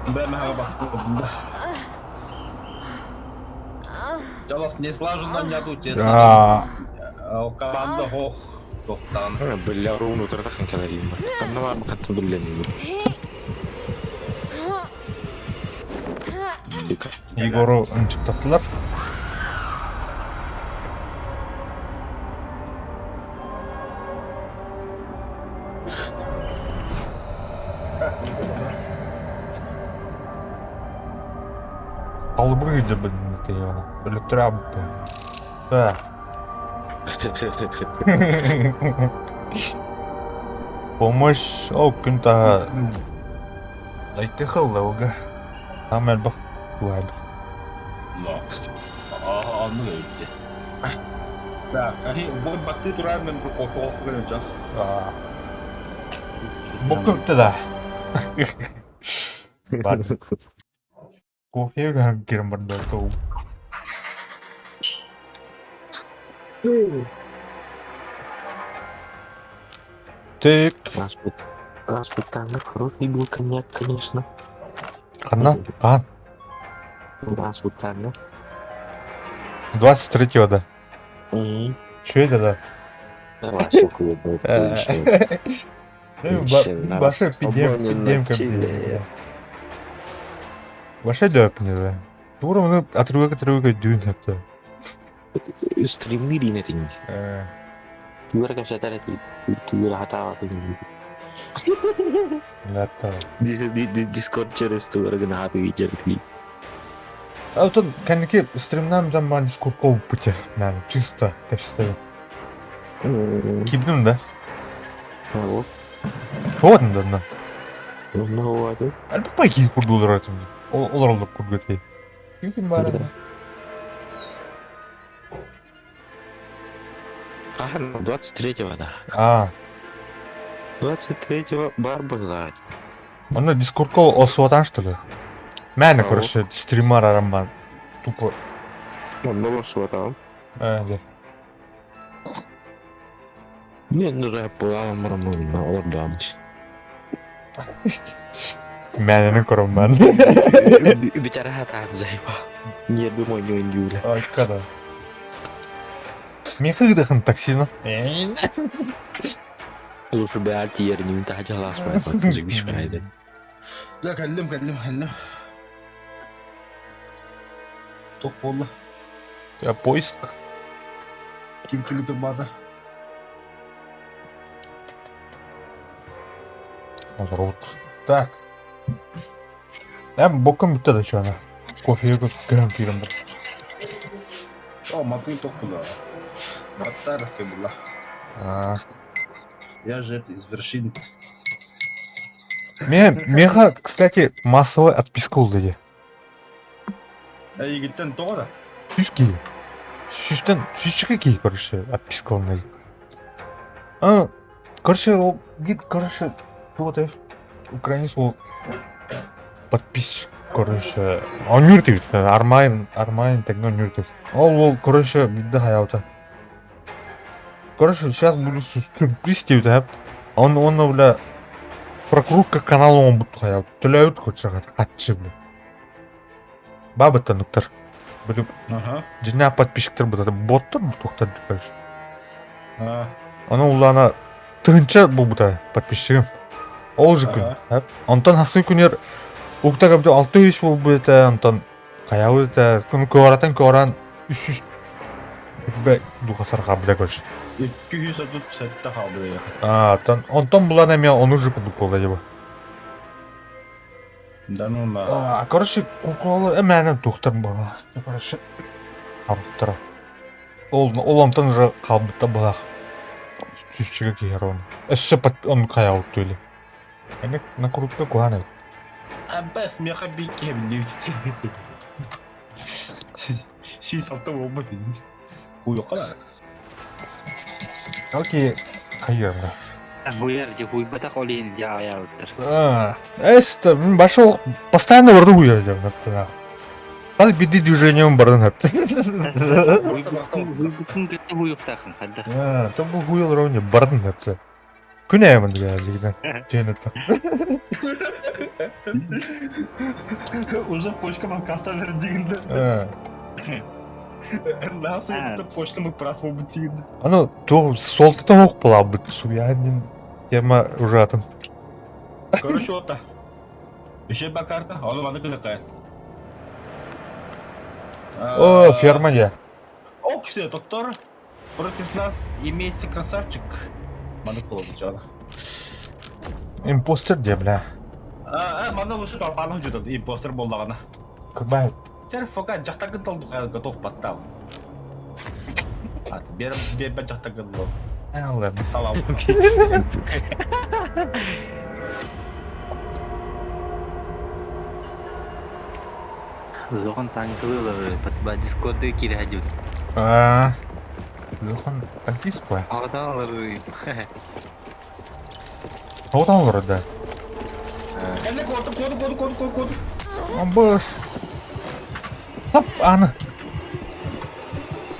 Бэмэҕэ баспытым да. Чалах не слаженно нету, честно. Команда хох тохтан. Бля, руну тартахан кэлэрим. Ханна бар хаттын биллэн Егору ынчыктаттылар. Албыр дебин тыйына. Өлөттөрө Да. Помощь ол күн таһа Лайты хыллауга. Там элбэх туһайбыт. Но. Аны өйдө. Так, ахи бу батты турар мен бу кофе кофе час. Бу көптө да. Бар. Кофе кирен барда тоу. Так. Распутанный хороший был коньяк, конечно. Ханна? Каан? Распутанный. 23-го, да. Угу. Че это, да? Давай, сука, ебать, Башы пидем, пидем как Башы дөп не да. Тура оны отрывок отрывок дүйін хепті. Стримири не тинг. Тура капсатар ти. Тура хатава тинг. Лата. Дискорд через тура гына хаты видер ти. А тут кәнеки стримнан бизан маған дискорд қол пути. Мәні, чисто кәпсті. Кибдим да? Вот. Вот да, да. Ну вот. Әлбі пайки курду олар айтым. Олар олар курду өтей. Ким бар? А, ну 23-го, да. А. 23-го бар была. Оны дискордка осуатан что ли? Мәні, короче, стримар араман. Тупо. Ну, осуатан. Э, да. Не, ну да, була мраморна, олар Мэнини көрөм Бүтәрэ хатаат зайба. Нерби мойнуин юля. Ай, когда. Мехы дыхын таксина. Лучше бы альтиер не тахалас бишмайды. Да, кэллим, кэллим, кэллим. Туох буолла? Поиск. Ким кими турбаата? Робот. Так. Эм боком бүтэ да чана. Кофе көм кирем бар. О, матын туох буолла. Маттарский буолла. А. Я же это извращенец. Ме, меха, кстати, массовая отписка ол деди. Эйигиттэн тоҕо да? Сүүс киһи. Сүүстэн сүүсчэкэ киһи, короче, отписка ылынна. А, короче, ол гид, короче, туох этэй украинец ол подписчик, короче, оонньуур диэбит, Армайн, Армайн тэҥҥэ оонньуур диэбит. Ол ол, короче, биирдэ хайаабыта. Короче, сейчас буду сюрприз диэбитэ эһэп. Он уонна бля прокрутка канал оҥорбут хайаабыт. Төлөөбүт короче, хаччы бля. Бабыттан уктар. Били Ага. дьиҥнээх подписчиктар бутата боттар туохтар короче. А, Ону улаана тыһыынча буолбута подписчигым. Ол же күн. Ага. Онтон хасыы күнүгэр укта кэбдэ 600 буолбут этэ, онтон хайаабыт этэ, күн көҕүрэтэн көҕүрээн 300. Б духа сархабыта короче. 237 хаалбыт. А, тон, онтон булан эмиэ ону же курдук буолла дьэ. Да ну на. А, короче, куколар эмээнэн тухтар буолла. Короче, хаалбыттара. Ол, ол онтон уже хаалбытта былаах. Сүүсчэгэ киһи оны. Өссө он хайаабыт туйли. Эми накрутка куһаан эбит. Аббас, меха бик киһи 106 буолбут ини. Уйуққа да. Окей, хайыамга. Хуяр же хуйбатах ол иһин дьэ аҕыйаабыттар. А, эста, башыл постоянно барды хуяр деп наптана. Хас биди движением барын хапты. Хуйбутун кытта хуйуктаахын хайдах. А, там бу хуял ровне барын хапты. Күн аямын деген жигитен. Жээнэтэ. Уже почка макаста дигинде. Нахуй почка мы прасму бутигинде. Аны туох суолтата суох буолаабыт суйаанин тема ужатын. Короче, вот так. Еще одна карта, а он надо О, ферма я. Ок, все, доктор. Против нас имеется красавчик. Маны сначала. Импостер де, бля. А, маны лучше папаны жутат, импостер болдағына. Кыбай. Сер фока жақтакын толду готов подтал. А, бер бер жақтакын толду. Алла. Салам. Зохан танкылы ба дискорды кире хадют. А. Зохан танкист па? Аҕатан олорор. Оҕотон олорор да. Кәле коду коду коду коду коду коду. Амбыш. Топ, аны.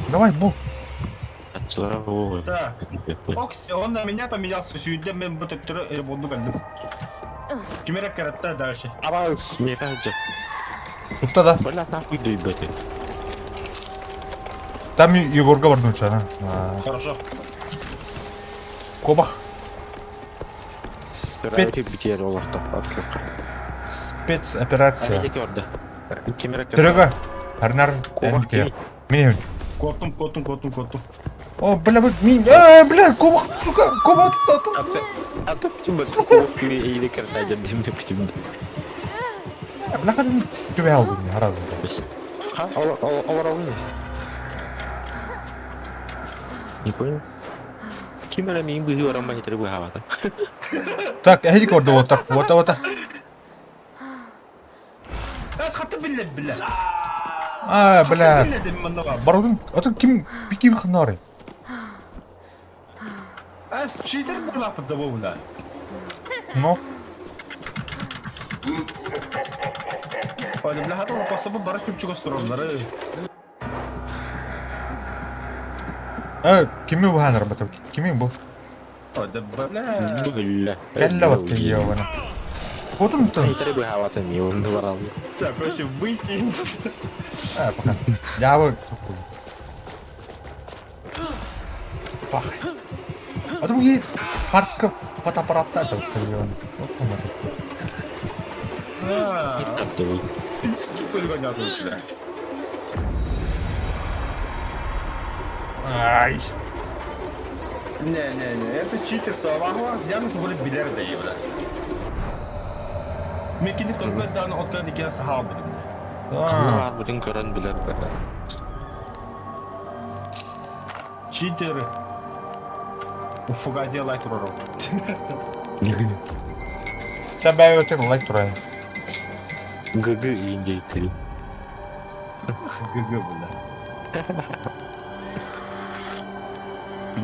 Давай, бу. Ачылара буолуо. Так. Окси, он на меня поменялся, сүйді мен бұ төптірі болды кәлдім. Кімерек каратта дальше. Абаус, меха же. Тутта да. Бля, нахуй дойбете. Там Егорга бар дунча. Хорошо. Кобах. Спец... Битер олохто. Спецоперация. Али көрдө. Кимерек Түрөгө. Арнар. Кобах кини. Мен. Коттум, коттум, коттум, коттум. О, бля, мен, э, бля, кобах, сука, кобах тутта. Ата тиба кобах кини или карта жадым деп тим. Бля, кадым түбэ алдым, харазы. Ха, ол ол ол Не понял. Кимера мин быһыы баран баһитер быһаабата. Так, эһиди көрдө вот так, вот вот. Әс хатты біле біле. А, бля. Біле деп мында бар. Барудун, атын ким ким хнары? Әс читер болапы да бу бля. Но, Ой, бля, хатты просто бу барып күпчүк остуроннары. э, кими бу ханар батыр? Кими бу? Ой, да бля. Бля. Кэллэ вот ёбана. Хотун тын. Хитер быһаабата ми онду барал. Так, короче, выйти. А, пока. Я бы. Пах. А другие Харсков фотоаппаратта это вот Вот он это. А, тупой гоняты у тебя. Ай. Не-не-не, это читерство. Ағуаз яны тугры билер да бля. Мен кини көрбөт дааны откан икен сахал дедим. А, Бар бүтүн көрөн билер. Читер. Уфугазе лайк турору. Тебя өтер лайк турайын. ГГ индейтери. ГГ, бля.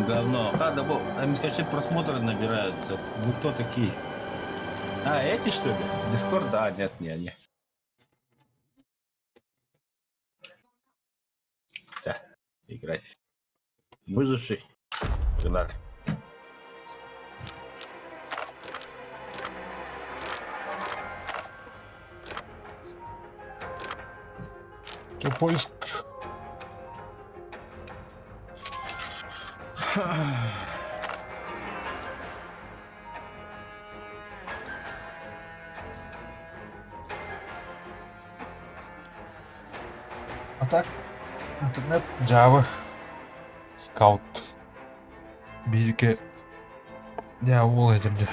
Говно. А, да, бо, они, скажи, просмотры набираются. Вы кто такие? А, эти что ли? С Дискорда? А, нет, не они. Так, играть. Выживший. Погнали. Поиск. А так, интернет Java. Blackout. Биһиги дьэ уол этим дьэ.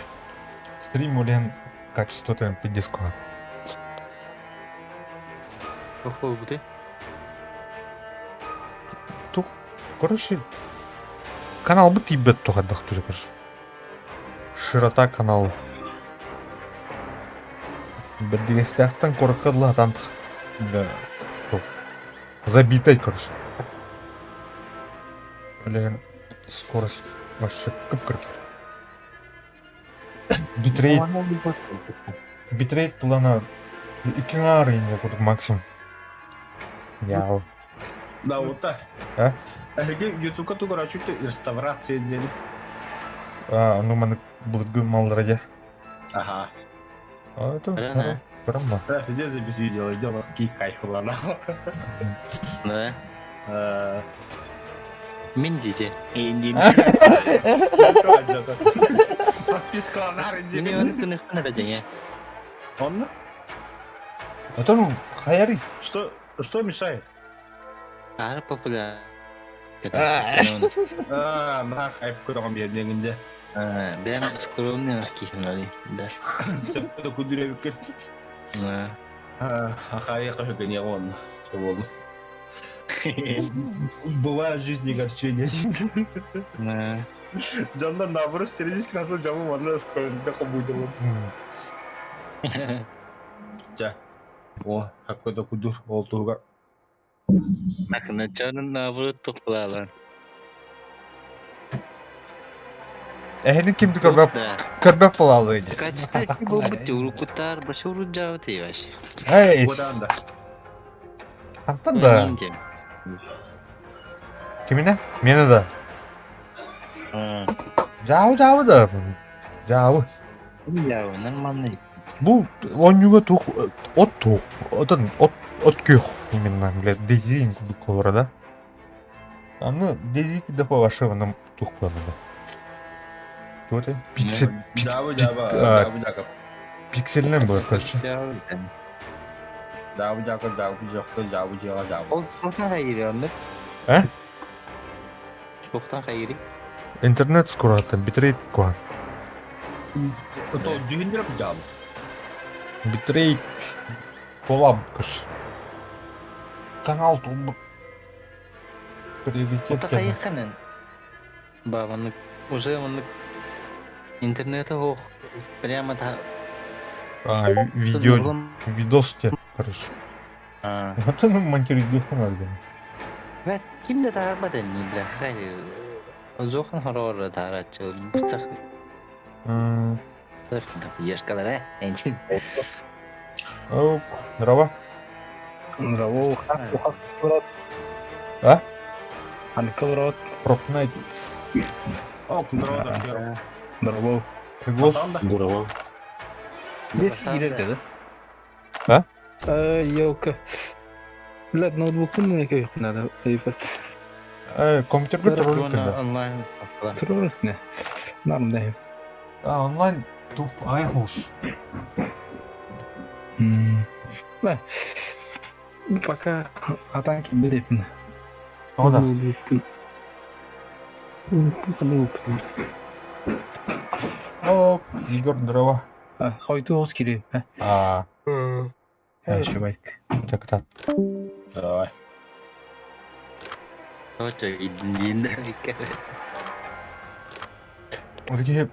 Стрим улен качествота пиздец куһаҕан. Туох буолбутай? Тух, короче, каналбыт тиийбэт туох хайдах түрө короче. Широта канала. Бэрдигэстээхтэн куоракка дылы сатаан да туох забитай короче. Блин, скорость вообще кып-кыркыр. Битрейт, битрейт плана икки аҥаар инньэ курдук максимум. Яу. Да, вот так. А? Эһиги Ютубка тугурачу реставрация диэн. А, ну маны былыргы маллара дьэ. Ага. А, это Рано. Прямо. Да, где запись видео, дело какие кайф ладно. Да. Э, Мин дите. Инди. Подписка на Мин оны күнүхпүн эрэ дьиҥэ. Он? Это ну, хайари. Что, что мешает? Аар популяр. А, на хайп куда биэрдиҥинде. Бэйэм скромный киһим да. Сөпкө кудүребиккин. Ахайы кыһыгын он. Что Бывает в жизни огорчение. Жанна наоборот, стерилистки надо жамы манна сколько будила. Ча. О, какой-то кудур ол тугар. Акначанын наоборот тохлалар. Эһини кимди көрбөп көрбөп буолаалый дии. Качество буолбут уруккутаар башы урут дьаабыт вообще. Эй, Одан да. хантан да? Кимине? Мені да. Жаабы жаабы да. Жаабы. Жаабы нормальный. Бу оонньууга туох от туох отон от от күөх именно блядь дезин курдук холоро да. Аны дези кидах вообще нам туох да. Туох это? Пиксель Жаабы жаабы жаабы жаакап. пикселинен было короче. Жаабы жаакап жаабы жаакап жаабы жаабы жаабы. Ол туохтан хайгири оннук? Э? Туохтан хайгири? Интернет скоро там битрейт куһаҕан. То дьүһүндүреп жаабы. Битрейт колам кыш. Канал тулбут. Приоритет. Ота хайыкканын. Ба маннык уже маннык интернета ох прямо та А, видео, видос те, короче. А. Вот ну монтировать духу надо. Бэт ким да таарбат энни бля хай Зохан хороор таарааччы быстах ешкалар э энчин. Оп, здорово. Здорово. А? Анкалрот. Пропнайт. О, здорово, здорово. Здорово. Приглас. Здорово. Есть да? А? Елка. Блядь, ноутбук ну надо. Э, компьютер тролль онлайн. Тролль, не. Нам не. А, онлайн туп айхус. Да. Пока атаки были. О, да. О, Игорь, здорово. Хойду кири. А. Э, Так, так. Давай. Такие,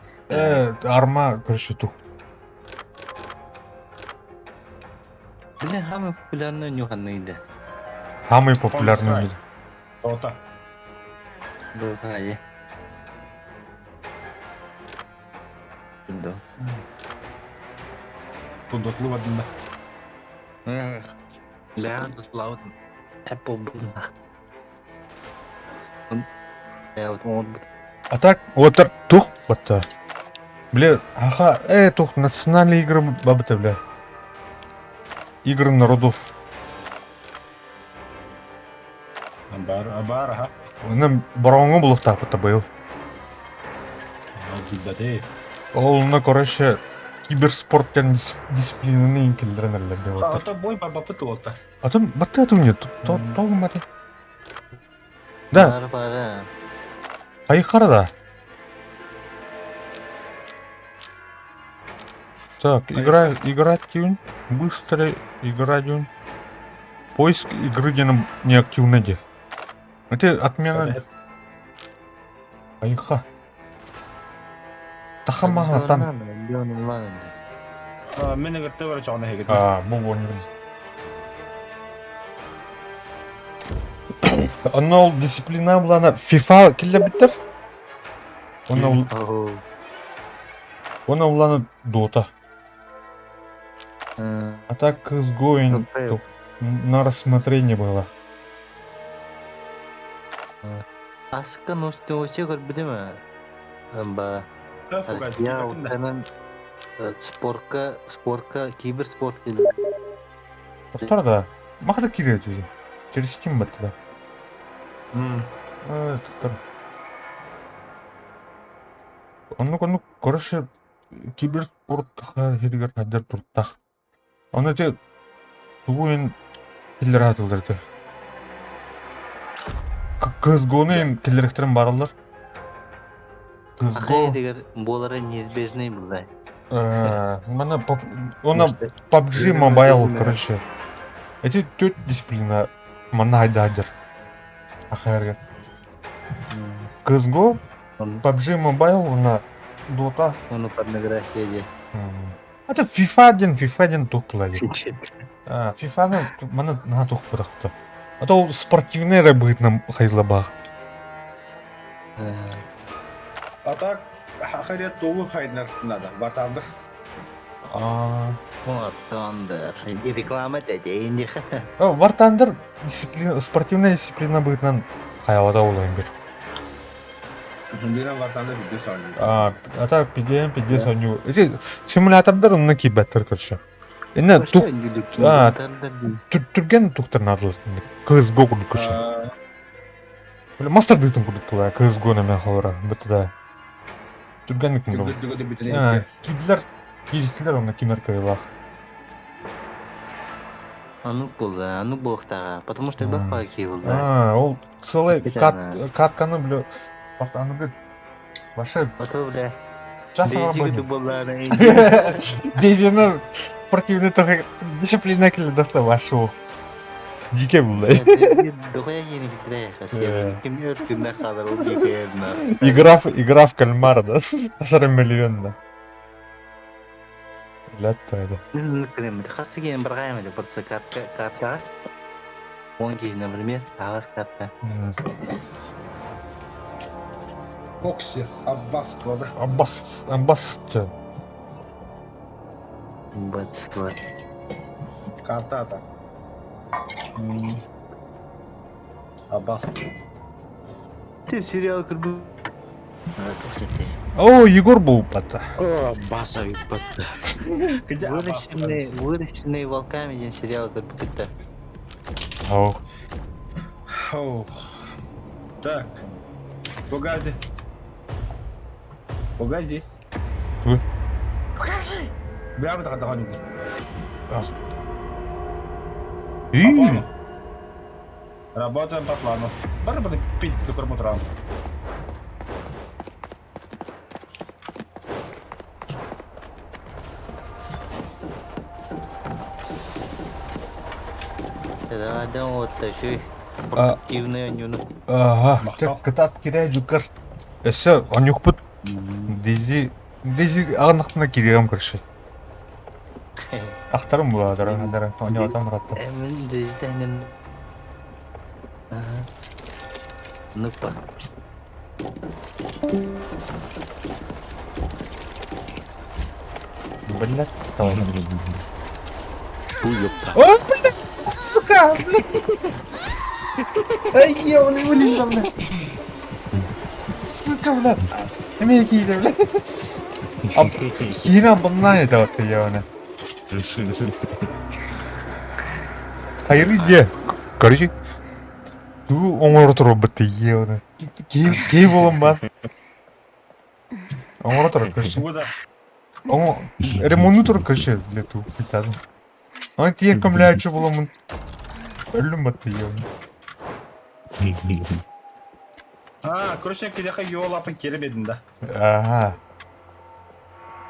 арма, короче, тух. Бля, самый популярный нюханный, да. Самый популярный в мире. Ота. Да, Да. Тут дотлы да. Да, дотлы Apple был. А так, вот тух, вот Бля, ага, тух, национальные игры, бабы-то, бля. Игры народов. Бар, бар, ага. Нам бароҥҥо булуохтаахпыт быйыл. Ол онно, короче, киберспорт диэн дисциплинаны киллэрэн эрэллэр диэн А бой барбапыт уолта. А там баттыа нет, то маты. Да. Бар, бар. Хайхара да? Так, игра, играть дьүн, быстро игра дьүн. Поиск игры диэн неактивный дии. Это отмена. Айха. Тахамаһатан. Мен ыгырты бар чоҕун эһигит. А, бу понял. Онно ол дисциплина булана FIFA киллэрбиттэр. Онно Онно улана Dota. А так CSGO на рассмотрение было. Аска ностеосе көрбүтүм ба Россия утанан спортка спортка киберспорт Повтор да. Махда кирет уже. Через Steam баттыда. Тоқтар. Оннук оннук короче киберспорт иһигэр хайдар туртах. Ону ити тугу ин киллэрэ сатыыллар ити. CSGO-ну ин киллэриэхтэрин баараллар. CSGO дигэр буолара неизбежный булла. Мана уонна PUBG Mobile короче. Эти төрт дисциплина манна хайдаадыр. Ахайарга. CSGO, PUBG Mobile уонна Dota. Ону порнография диэн. Это FIFA диэн, FIFA диэн туох буолар FIFA-ны маны наһаа туох бырахта. А то ол спортивный эрэ быһыытынан хайыллабаах. А так хахарет тугу хайнар надо. Вартандыр. Вартандыр. Реклама дедейин. Вартандыр дисциплина, спортивная дисциплина быһыытынан хайалата буолайын бир. Бирен Вартандыр видео сонньуу. А, а так PDM, PDM сонньуу. Эти симулятордар онно киирбэттэр короче. Инна тух а, түргэн тухтар наадалар. CSGO курдук короче. Бля, мастер дыйтын курдук була CSGO неме холора. Бытта да. Түргэнник Кидлер, киирсилер онно кимер кыйлах. Ану буолла, ану буолуохтааҕа, потому что элбэх баҕа киһи буолла. А, ол целый катканы, бля, аны, бля, вообще... Ото, бля, Час Дейзи буоллаана. Дейзини спортивный только дисциплина кэллэ вашу. Дике булла. Дохуя киһини киттэрэ хасия. Ким өр күннэ хаалар ол дике Игра, игра в кальмара, да? Сара миллион, да. Лятта это. Хас деген бір қайым еді, просто картаға. Он киһи, например, ағас карта. Окси, аббатство, да? Аббас, аббатство. Аббатство. Карта-то. Аббатство. Ты сериал көрбү. О, Егор был пата. О, баса пата. Выращенные, выращенные волками диэн сериал көрбүккүт Ох. Ох. Так. Фугази. Фугази. Покажи! Бля, мы И? Работаем по плану. Бары буду пить до корму утра. Давай, да, вот, еще продуктивный онньууну. Ага, кытаат кирээ дьукар. Өссө онньукпут Дизи Дизи аҕыннахпына кириэҕим көрсө. Ахтарым буолаатара, хадара, оонньоотом ыраатта. Мин Дизитэнин. Ну-ка. Блядь, давай. Бу ёпта. О, блядь, сука, блядь. Ай, ёбаный, блин, блядь. Сука, блядь. Эмиэ киирдэ, блядь. Киирэн bundan это вот ёбаный. Хайры дьэ. Короче, туу оҥоро турбут ёбаный. Киһи буолан баар. Оҥоро турар, короче. Куда? Оҥо ремонту турар, короче, бля, туу, питадым. Аны тиийэн көмөлөөччү буоламмын өллүм батты ёбаный. А, короче, киһиэхэ йоолапын киэрэ биэрдим да. Ага.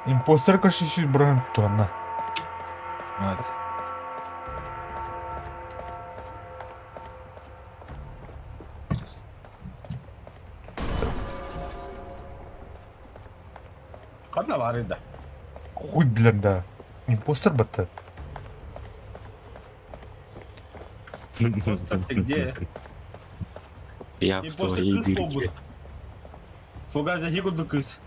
Импостер короче бронь туонна. Вот. Ханна баарый да? Хуй билэр да. Импостер батта. Импостер ты где? Я в Импостер твоей кыс дырке. буолбут. Фугас захи курдук кыс.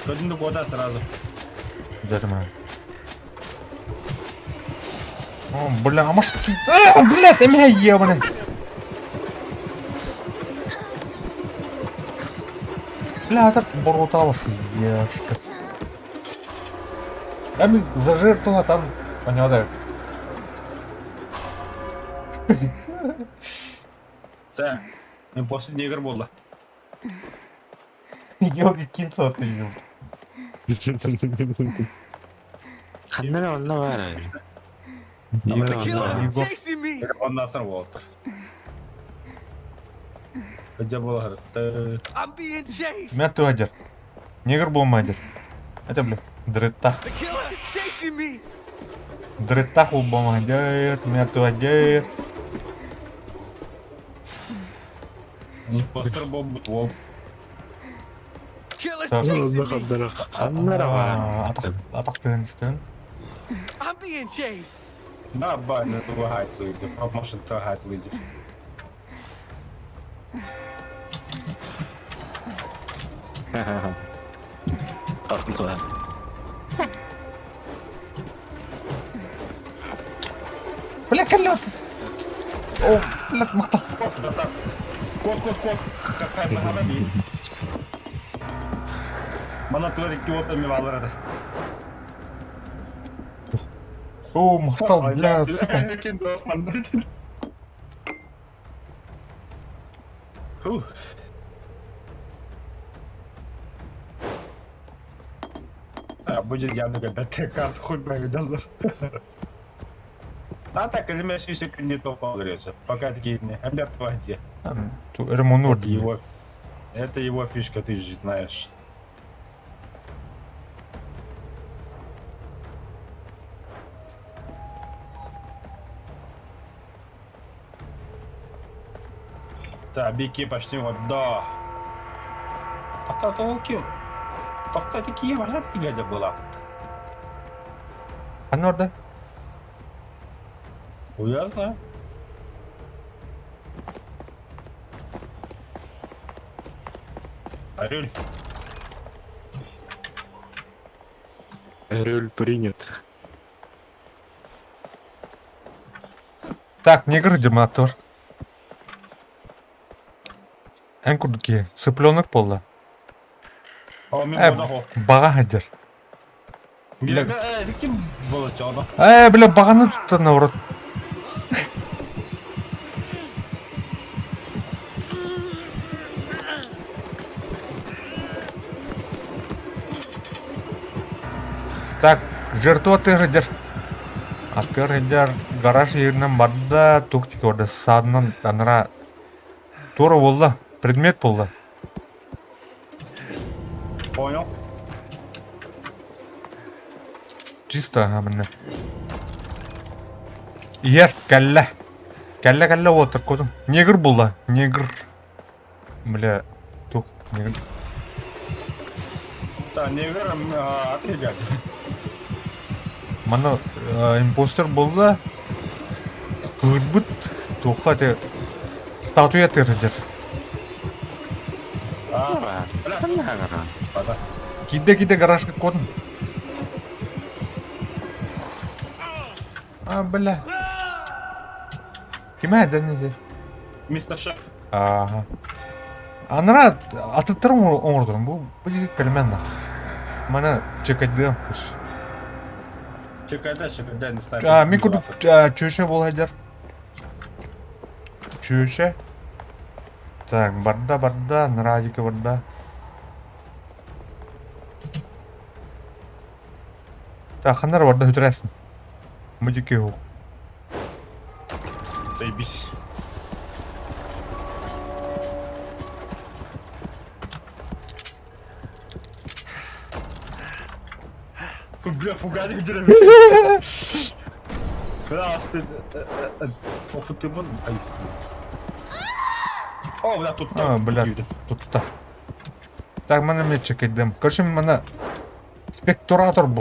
Көтүн да куота сразу. Дерьмо. О, бля, а может... А, блядь, ты меня ебаный. Бля, это бруталов, ешка. Я мин за жертву там, понял, да? Так, импостер негр буолла. Йоги кинцо ты ел. Ханна эрэ онно баар The killer is Его. chasing me! Оннааҕар буолтар. Дьэ буолар. I'm being chased! Мертвый адер. Негр был мадер. Это, бля, дрыттах. The killer is chasing me! Дрыттах был мадер, мертвый адер. Импостер буолбут уол. Killer's Так. chasing me! Ханна эрэ баар. Атах, атах тыын I'm being chased! Да, ба, не тугайт лидер. Может, тугайт лидер. Бля, колёс! О, бля, махта. Кот, кот, кот. Какая нога Мана туар киотами валарада. О, махтал, бля, сука. Фух. А, будет явно опять карту хоть бы видел. А так, или меня еще не то погрелся. Пока такие не мертва где. Ремонур. Его. Это его фишка, ты же знаешь. Так, бики почти вот, да. Так-то, окей. Так-то такие, важна гадя была. Анорда. Я знаю. Орель. Рюль принят. Так, негр демонатор. Эн курдуки, цыпленок пола. О, мен Э, ода хо. баға хадер. Бля, э, ким было чоно? Э, бля, бағаны тұтты наоборот. Так, жертва ты хадер. Атыр хадер гараж ерінен барды, туктик орда садынан анра тура болды, предмет болды. Понял. Чисто, ага, міне. Ер, кәллә. Кәллә, кәллә отыр, кодым. Негр болды, негр. Бля, тук, негр. Да, негр, а ты гадя. Мана импостер болды. Кырбыт, туққа те статуя тердер. А, бля, Киде-киде гаражға кодым. А, бля. Киме әдән Мистер Шеф. Ага. Анара атыттырым оңордурум. Бу бу жигит кэлмен нах. Мана чекайдыам кыш. Чекайда, чекайда, не знаю. А, мен курдук чөшө болайдар. Чөшө. Так, барда, барда, нрадика барда. Так, ханар барда хүтүрәсин. Мудики ху. Заебись. Бля, фугасик деревья. Красный. Опытымын. О, бля, тут А, бля, тут та. Так, мене м'ячик йдем. Короче, мене спектуратор був.